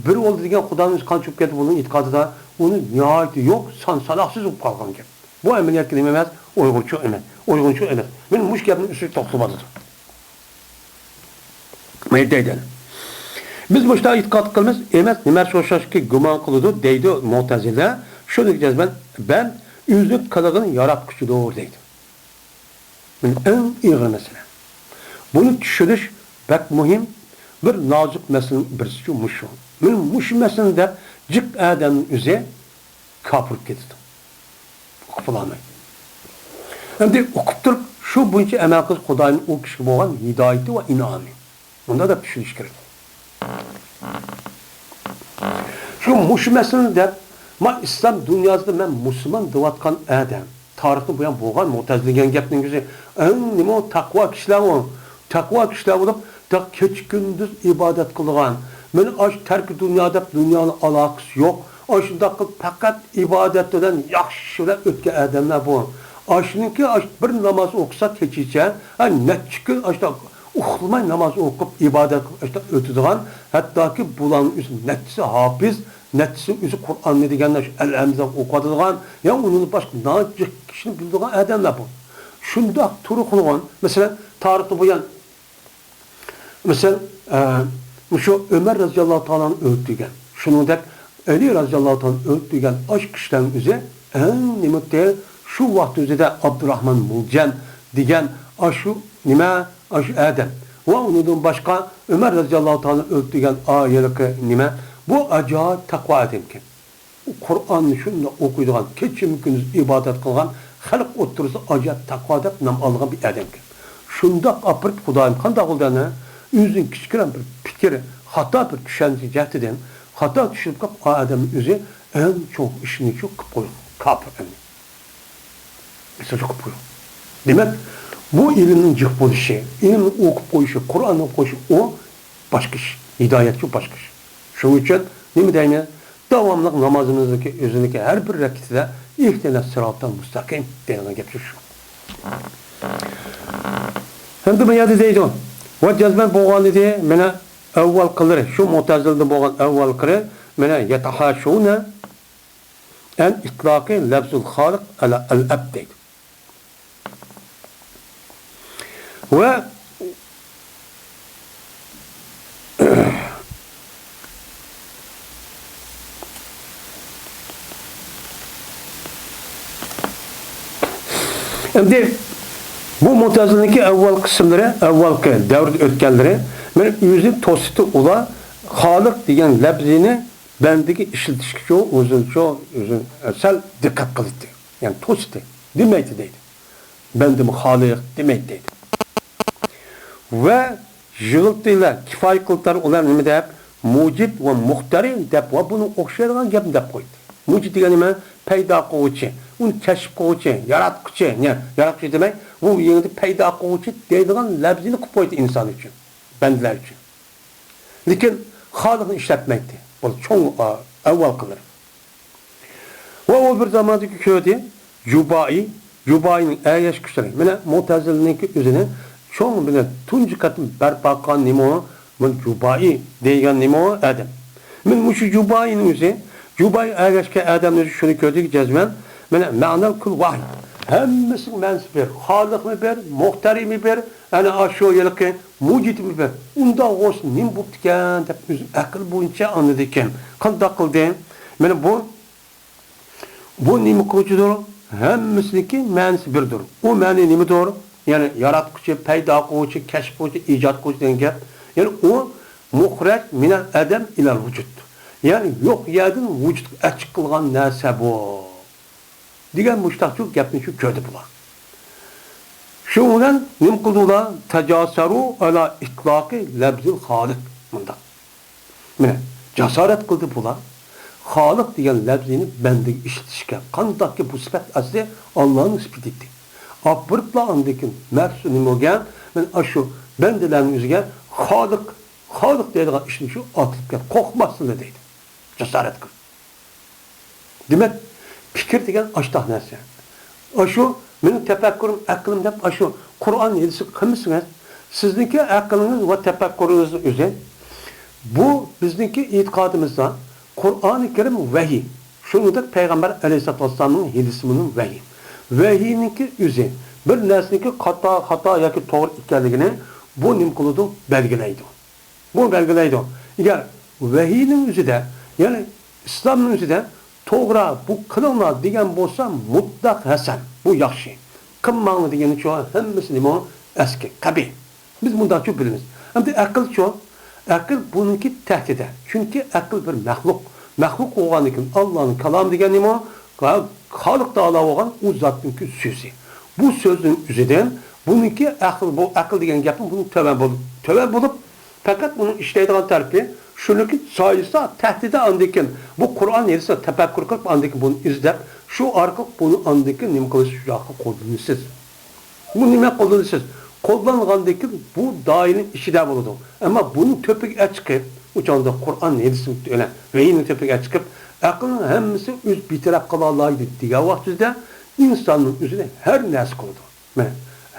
بىر بولدى دېگەن خۇدانىڭ ئۆزى قانچە بولۇپ كەتتى، بۇنىڭ ئېتىقادىدا ئۇنى ناھايىتى يوق، سان ساناقسىز بولۇپ قالغان گەپ. بۇ ئەمەلىيەتكە نېمە ئەمەس؟ ئۇيغۇنچۇ ئەمەس. ئۇيغۇنچۇ ئەمەس. مانا مۇشۇ گەپنىڭ ئۈستىگە توختىلىۋاتىدۇ. مانا دەيدۇ. بىز مۇشۇنداق ئېتىقاد قىلىمىز، ئەمەس، نېمە ئوخشاشكى گۇمان قىلىدۇ دەيدۇ مۇتەزىلە. شۇنىڭغا جەزمەن بەن ئۆزى قىلغىنى ياراتقۇچىدۇر دەيدۇ. مانا ئەڭ ئېغىر مەسىلە. بۇنى چۈشىنىش بەك مۇھىم. بىر نازۇك مەسىلىنىڭ بىرسىچۇ مۇشۇ. مانا مۇشۇ مەسىلىنى دەپ جىق ئادەمنىڭ ئۆزى كاپىر بولۇپ كېتىدۇ. ئۇقۇپ بولالمايدۇ. ئەمدى ئۇقۇپ تۇرۇپ شۇ بويىچە ئەمەل قىلىش خۇداينىڭ ئۇ كىشىگە بولغان ھىدايىتى ۋە ئىنئامى. مۇنداق دەپ چۈشىنىش كېرەك. شۇ مۇشۇ مەسىلىنى دەپ، ما ئىسلام دۇنياسىدا مەن مۇسۇلمان دەۋاتقان ئادەم، تارىختىن بۇيان بولغان مۇتەزىلە دېگەن گەپنىڭ ئۆزى ئەڭ نېمە ئۇ تەقۋا كىشىلەر ئۇ. تەقۋا كىشىلەر بولۇپ، تەق كېچە كۈندۈز ئىبادەت قىلىدىغان. مانا ئاشۇ تەركى دۇنيا دەپ دۇنيانىڭ ئالاقىسى يوق. ئاشۇنداق قىلىپ پەقەت ئىبادەت بىلەن ياخشى بىلەن ئۆتكەن ئادەملەر بۇ. ئاشۇنىڭكى ئاشۇ بىر ناماز ئوقۇسا كېچىچە، ھە، نەچچە كۈن ئاشۇنداق ئۇخلىماي ناماز ئوقۇپ، ئىبادەت قىلىپ ئاشۇنداق ئۆتىدىغان، ھەتتاكى بۇلارنىڭ ئۆزى نەچچىسى ھاپىز، نەچچىسى ئۆزى قۇرئاننى دېگەندە شۇ ئەلھەمزە ئوقۇۋاتىدىغان، يا ئۇنىڭدىن باشقا ناھايىتى جىق كىشىنى بىلىدىغان ئادەملەر بۇ. شۇنداق تۇرۇقلىغان، مەسىلەن، تارىختىن بۇيان مەسىلەن، ئە، مۇشۇ ئۆمەر رەزىياللاھۇ تائالا ئەنھۇنى ئۆلتۈرگەن. شۇنىڭدەك ئەلى رەزىياللاھۇ تائالا ئەنھۇنى ئۆلتۈرگەن ئاشۇ كىشىلەرنىڭ ئۆزى ئەڭ نېمىتى شۇ ۋاقىت ئۆزىدە ئابدۇراخمان مۇلجەم دېگەن ئاشۇ نېمە، ئاشۇ ئادەم. ۋە ئۇنىڭدىن باشقا ئۆمەر رەزىياللاھۇ تائالا ئۆلتۈرگەن ئا ھېلىقى نېمە؟ بۇ ئاجايىپ تەقۋا ئادەمكەن. ئۇ قۇرئاننى شۇنداق ئوقۇيدىغان، كېچىمۇ كۈندۈز ئىبادەت قىلغان، خەلق ئوتتۇرىسىدا ئاجايىپ تەقۋا دەپ نام ئالغان بىر ئادەمكەن. شۇنداق ئاپىرىپ خۇدايىم قانداق بولدى ئەنە؟ ئۆزىنىڭ كىچىككىنە بىر پىكرى، خاتا بىر چۈشەنچە جەھىتىدىن خاتا چۈشىنىپ قاپ، ئا ئادەمنىڭ ئۆزى ئەڭ چوڭ ئىشنى شۇ قىپ قويغان. كاپىر ئەمدى. مىسال قىپ قويۇڭ. دېمەك، بۇ ئىلىمنىڭ جىق بولۇشى، ئىلىمنى ئوقۇپ قويۇشى، قۇرئان ئوقۇپ قويۇشى، ئۇ باشقا ئىش. ھىدايەتچۇ باشقا ئىش. شۇنىڭ ئۈچۈن نېمە دەيمەن؟ داۋاملىق نامازىمىزدىكى ئۆزىنىڭكى ھەر بىر رەكىتىدە ئىھدىنەس سىراتال مۇستەقىم دەيدىغان گەپ شۇ. ھەمدە بۇ يەردە دەيدۇ، ۋە جەزمەن بولغان ئىدى، مانا ئەۋۋەلقىلىرى، شۇ مۇتەزىلىدە بولغان ئەۋۋەلقىلىرى، مانا يەتەھاشۇنە ئەن ئىتلاقى لەفزۇل خالىق ئەلە ئەل ئەبد دەيدۇ. ۋە ئەمدى بۇ مۇتەزىلىنىڭكى ئەۋۋەل قىسىملىرى، ئەۋۋەلقى دەۋردە ئۆتكەنلىرى، مانا ئۆزى توسۇتى ئۇلار خالىق دېگەن لەپزىنى بەندىگە ئىشلىتىشكىچۇ، ئۆزىنىچۇ، ئۆزىنى سەل دىققەت قىلىتتى. يەنى توسۇتى. دېمەيتتى دەيدۇ. بەندىمۇ خالىق دېمەيتتى دەيدۇ. ۋە يىغىلتىلار، كىفايە قىلتار ئۇلار نېمە دەپ؟ مۇجىد ۋە مۇختەرى دەپ ۋە بۇنىڭ ئوخشايدىغان گەپنى دەپ قويدى. مۇجىد دېگەن نېمە؟ پەيدا قىلغۇچى، ئۇنى كەشىپ قىلغۇچى، ياراتقۇچى، يا-، ياراتقۇچى دېمەي، بۇ يېڭىدا پەيدا قىلغۇچى دەيدىغان لەپزىنى قىلىپ قويدى ئىنسان ئۈچۈن، بەندىلەر ئۈچۈن. لېكىن خالىقنى ئىشلەتمەيتتى. بۇ چوڭ، ئا، ئەۋۋەلقىلىرى. ۋە ئۇ بىر زاماندىكى كۆردى، جۇبائى، جۇبائىنىڭ ئەگەشكۈچىلىرى. مانا مۇتەزىلىنىڭكى ئۆزىنى چوڭ بىلەن تۇنجى قېتىم بەرپا قىلغان نېمە ئۇ؟ مانا جۇبائى دەيدىغان نېمە ئۇ؟ ئادەم. مانا مۇشۇ جۇبائىنىڭ ئۆزى، جۇبائى ئەگەشكەن ئادەمنىڭ ئۆزى شۇنى كۆردى جەزمەن. مانا مەنەل كۈل ۋاھىد. ھەممىسىنىڭ مەنىسى بىر. خالىقمۇ بىر، مۇختەرىمۇ بىر، ئەنە ئاشۇ ھېلىقى مۇجىدمۇ بىر. ئۇنداق بولسا نېمە بوپتىكەن دەپ ئۆزى ئەقىل بويىچە ئاڭلىدىكەن. قانداق قىلدى؟ مانا بۇ، بۇ نېمە قىلغۇچىدۇر؟ ھەممىسىنىڭكى مەنىسى بىردۇر. ئۇ مەنە نېمىدۇر؟ يەنى ياراتقۇچى، پەيدا قىلغۇچى، كەشىپ قىلغۇچى، ئىجاد قىلغۇچى دېگەن گەپ. يەنى ئۇ مۇخرەج مىنەل ئەدەم ئىلەل ۋۇجۇد. يەنى يوق يەردىن ۋۇجۇدقا ئەچىق قىلغان نەرسە بۇ. دېگەن مۇشتاقچۇ گەپنى شۇ كۆردى بۇلار. شۇ بىلەن نېمە قىلدى ئۇلار؟ تەجاسەرۇ ئەلا ئىتلاقى لەبزىل خالىق. مۇنداق. مانا، جاسارەت قىلدى بۇلار. خالىق دېگەن لەپزىنى بەندىگە ئىشلىتىشكە. قانداقكى بۇ سۈپەت ئەسلى ئاللانىڭ سۈپىتى ئىدى. ئاپىرىپلا ئاندىن كېيىن مەخسۇس نېمە بولغان؟ مانا ئاشۇ بەندىلەرنىڭ ئۆزىگە خالىق، خالىق دەيدىغان ئىشنى شۇ ئاتىلىپ كەت، قورقماستىنلا دەيدۇ. جاسارەت قىل. دېمەك، پىكىر دېگەن ئاشتاق نەرسە. ئاشۇ مېنىڭ تەپەككۇرۇم، ئەقلىم دەپ ئاشۇ قۇرئان ھەدىسنى قىلمىسىڭىز، سىزنىڭكى ئەقلىڭىز ۋە تەپەككۇرىڭىزنىڭ ئۆزى، بۇ بىزنىڭكى ئېتىقادىمىزدا قۇرئانى كەرىم ۋەھىي، شۇنىڭدەك پەيغەمبەر ئەلەيھىسسالاتۇ ۋەسسالامنىڭ ھەدىسىمۇ ۋەھىي. ۋەھىينىڭكى ئۆزى بىر نەرسىنىڭكى خاتا، خاتا ياكى توغرا ئىكەنلىكىنى بۇ نېمە قىلىدۇ؟ بەلگىلەيدۇ. بۇ بەلگىلەيدۇ. ئەگەر ۋەھىينىڭ ئۆزىدە، يەنى ئىسلامنىڭ ئۆزىدە توغرا، بۇ قىلىڭلار دېگەن بولسا، مۇتلەق ھەسەن، بۇ ياخشى. قىلماڭلار دېگىنىچۇ، ھەممىسى نېمە؟ ئەسكى، قەبىھ. بىز مۇنداقچۇ بىلىمىز. ئەمدى ئەقىلچۇ؟ ئەقىل بۇنىڭكى تەھدىتى. چۈنكى ئەقىل بىر مەخلۇق. مەخلۇق بولغاندىن كېيىن ئاللانىڭ كالامى دېگەن نېمە؟ خالىق تائالا بولغان ئۇ زاتنىڭكى سۆزى. بۇ سۆزنىڭ ئۆزىدىن بۇنىڭكى ئەقىل، بۇ ئەقىل دېگەن گەپنىڭ بۇنىڭ تۆۋەن بولۇپ، تۆۋەن بولۇپ، پەقەت بۇنىڭ ئىشلەيدىغان تەرىپى شۇنىڭكى سايىسى تەھدىتى ئاندىن كېيىن بۇ قۇرئان ھەدىسنى تەپەككۇر قىلىپ، ئاندىن كېيىن بۇنى ئىزدەپ، شۇ ئارقىلىق بۇنى ئاندىن كېيىن نېمە قىلىش، شۇ ياققا قوللىنىسىز. بۇ نېمە قوللىنىسىز؟ قوللانغاندىن كېيىن بۇ دائىرىنىڭ ئىچىدە بولىدۇ. ئەمما بۇنىڭ تۆپىگە چىقىپ، ئۇ چاغدا قۇرئان ھەدىسنىڭ بىلەن ۋەھىينىڭ تۆپىگە چىقىپ، ئەقىلنىڭ ھەممىسى ئۆزى بىتەرەپ قىلالايدۇ دېگەن ۋاقتىدا ئىنساننىڭ ئۆزىنى ھەر نەرسە قىلىدۇ. مانا،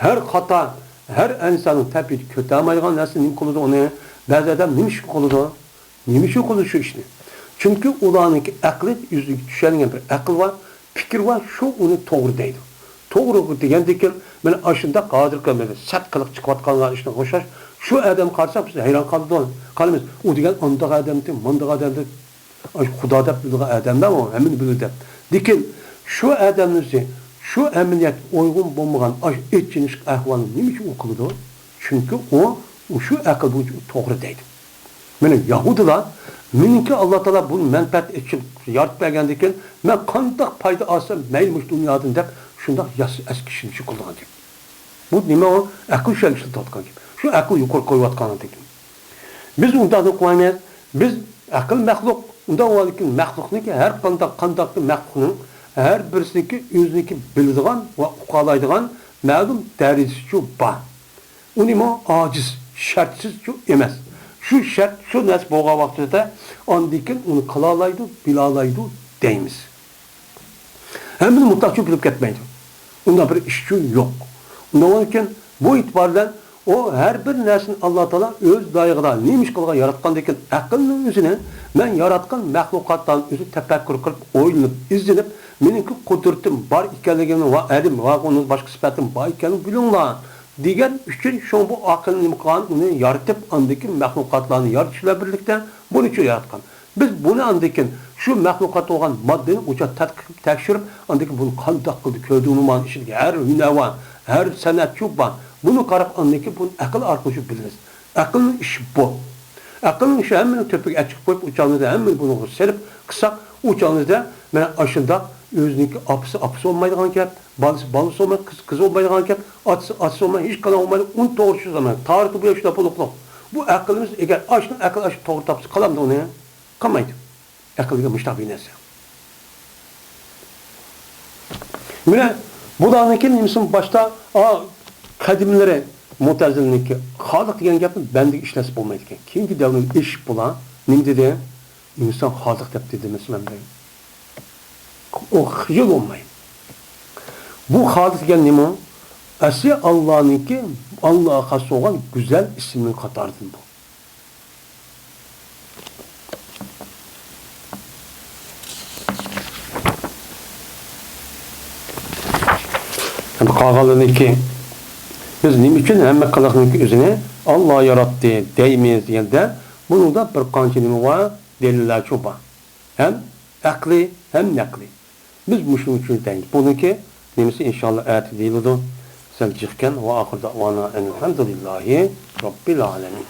ھەر خاتا، ھەر ئىنساننىڭ تەبىئىتى كۆتەلمەيدىغان نەرسە نېمە قىلىدۇ ئۇنى؟ بەزى ئادەم نېمە ئىشقا قىلىدۇ؟ نېمە ئۈچۈن قىلىدۇ شۇ ئىشنى؟ چۈنكى ئۇلارنىڭكى ئەقلى، ئۆزىگە چۈشەنگەن بىر ئەقىل بار، پىكىر بار، شۇ ئۇنى توغرا دەيدۇ. توغرا دېگەندىن كېيىن، مانا ئاشۇنداق ھازىرقى مانا سەت قىلىق چىقىۋاتقانغا ئىشقا ئوخشاش، شۇ ئادەم قارىساق بىز ھەيران قالىدۇ، قالىمىز. ئۇ دېگەن ئانداق ئادەمدى، مانداق ئادەمدى. ئاي، خۇدا دەپ بىلىدىغان ئادەملەر ئۇ، ھەممىنى بىلىدۇ دەپ. لېكىن شۇ ئادەمنىڭ ئۆزى شۇ ئەمەلىيەتكە ئۇيغۇن بولمىغان ئاش ئېچىنىشلىق ئەھۋالنى نېمە ئۈچۈن ئۇ قىلىدۇ؟ چۈنكى ئۇ ئۇ شۇ ئەقىل بويىچە توغرا دەيدۇ. مانا يەھۇدىيلار، مېنىڭكى ئاللا تائالا بۇنى مەنپەئەت ئۈچۈن يارىتىپ بەرگەندىكىن، مەن قانداق پايدا ئالسام مەيلى مۇشۇ دۇنيادىن دەپ، شۇنداق ياسا ئەسكى ئىشىنىشى قىلىدىغان گەپ. بۇ نېمە ئۇ؟ ئەقىل شۇ ئىشلىتىۋاتقان گەپ. شۇ ئەقىل يۇقىرى قويۇۋاتقان گەپ. بىز ئۇنداق دەپ قويمايمىز. بىز ئەقىل مەخلۇق، ئۇنداق بولغاندىكىن مەخلۇقنىڭكى ھەر قانداق، قانداق مەخلۇقنىڭ ھەر بىرسىنىڭكى ئۆزىنىڭكى بىلىدىغان ۋە ئۇقالايدىغان مەلۇم دەرىجىسىچۇ بار. ئۇنىمۇ ئاجىز، شەرتسىزچۇ ئەمەس. شۇ شەرت، شۇ نەرسە بولغان ۋاقتىدا ئاندىن كېيىن ئۇنى قىلالايدۇ، بىلالايدۇ دەيمىز. ھەممىنى مۇتلەقچە بىلىپ كەتمەيدۇ. ئۇنداق بىر ئىشچۇ يوق. ئۇنداق بولغاندىكىن بۇ ئېتىبار بىلەن ئۇ ھەر بىر نەرسىنى ئاللا تائالا ئۆز لايىقىدا نېمە ئىش قىلغان ياراتقاندىكىن ئەقىلنىڭ ئۆزىنى مەن ياراتقان مەخلۇقاتلارنى ئۆزى تەپەككۇر قىلىپ، ئويلىنىپ، ئىزدىنىپ، مېنىڭكى قۇدرىتىم بار ئىكەنلىكىنى ۋە ئەلىم ۋە ئۇنىڭ باشقا سۈپەتىم بار ئىكەنلىكىنى بىلىڭلار دېگەن ئۈچۈن شۇڭا بۇ ئاقىل نېمە قىلغان؟ ئۇنى يارىتىپ، ئاندىن كېيىن مەخلۇقاتلارنى يارىتىش بىلەن بىرلىكتە بۇنى ئۈچۈن ياراتقان. بىز بۇنى ئاندىن كېيىن شۇ مەخلۇقات بولغان ماددىنى ئۇچا تەتقىق قىلىپ تەكشۈرۈپ، ئاندىن كېيىن بۇنى قانداق قىلدى، كۆردۈڭمۇ مانا ئىچىدىكى ھەر ھۈنەر بار، ھەر سەنئەتچۇ بار. بۇنى قاراپ ئاندىن كېيىن بۇنى ئەقىل ئارقىلىق شۇ بىلىمىز. ئەقىلنىڭ ئىشى بۇ. ئەقىلنىڭ ئىشى ھەممىنى تۆپىگە ئەچىقىپ قويۇپ، ئۇ چاغنىدا ھەممىنى بۇنىڭغا سېلىپ قىلساق، ئۇ چاغنىدا مانا ئاشۇنداق ئۆزىنىڭكى ئاپىسى ئاپىسى بولمايدىغان گەپ، بالىسى بالىسى بولماي، قىز قىزى بولمايدىغان گەپ، ئاتىسى ئاتىسى بولماي، ھېچقانداق بولمايدۇ، ئۇنى توغرا چۈشىنىمەن. تارىختا بۇ يەر شۇنداق بولۇقلۇق. بۇ ئەقلىمىز، ئەگەر ئاشۇنى ئەقىل ئاشۇ توغرا تاپسا قالامدۇ ئۇنى؟ قالمايدۇ. ئەقىل دېگەن مۇشۇنداق بىر نەرسە. مانا بۇلارنىڭكى نېمىسىمۇ باشتا، ئا، قەدىملىرى مۇتەزىلىنىڭكى خالىق دېگەن گەپنى بەندىگە ئىشلەتسە بولمايدىكەن. كېيىنكى دەۋرلەردە ئېشىپ بۇلار نېمە دېدى؟ ئىنسان خالىق دەپ دېدى، مەسىلەن، دەيدۇ. ئۇ خىجىل بولماي. بۇ خالىق دېگەن نېمە؟ ئەسلى ئاللانىڭكى، ئاللاغا خاس بولغان گۈزەل ئىسىمنىڭ قاتارىدىن بۇ. ئەمدى قالغانلىرىنىڭكى، بىز نېمە ئۈچۈن ھەممە خەلقنىڭكى ئۆزىنى ئاللا ياراتتى دەيمىز دېگەندە، بۇنىڭدا بىر قانچە نېمە بار؟ دەلىللەرچۇ بار. ھەم ئەقلىي، ھەم نەقلىي. بىز مۇشۇنىڭ ئۈچۈن دەيمىز. بۇنىڭكى نېمىسى ئىنشاللا ئەتە دېيىلىدۇ. سەل جىقكەن. ۋە ئاخىر دەۋانا ئەنىل ھەمدۇلىللاھى رەببىل ئالەمىن.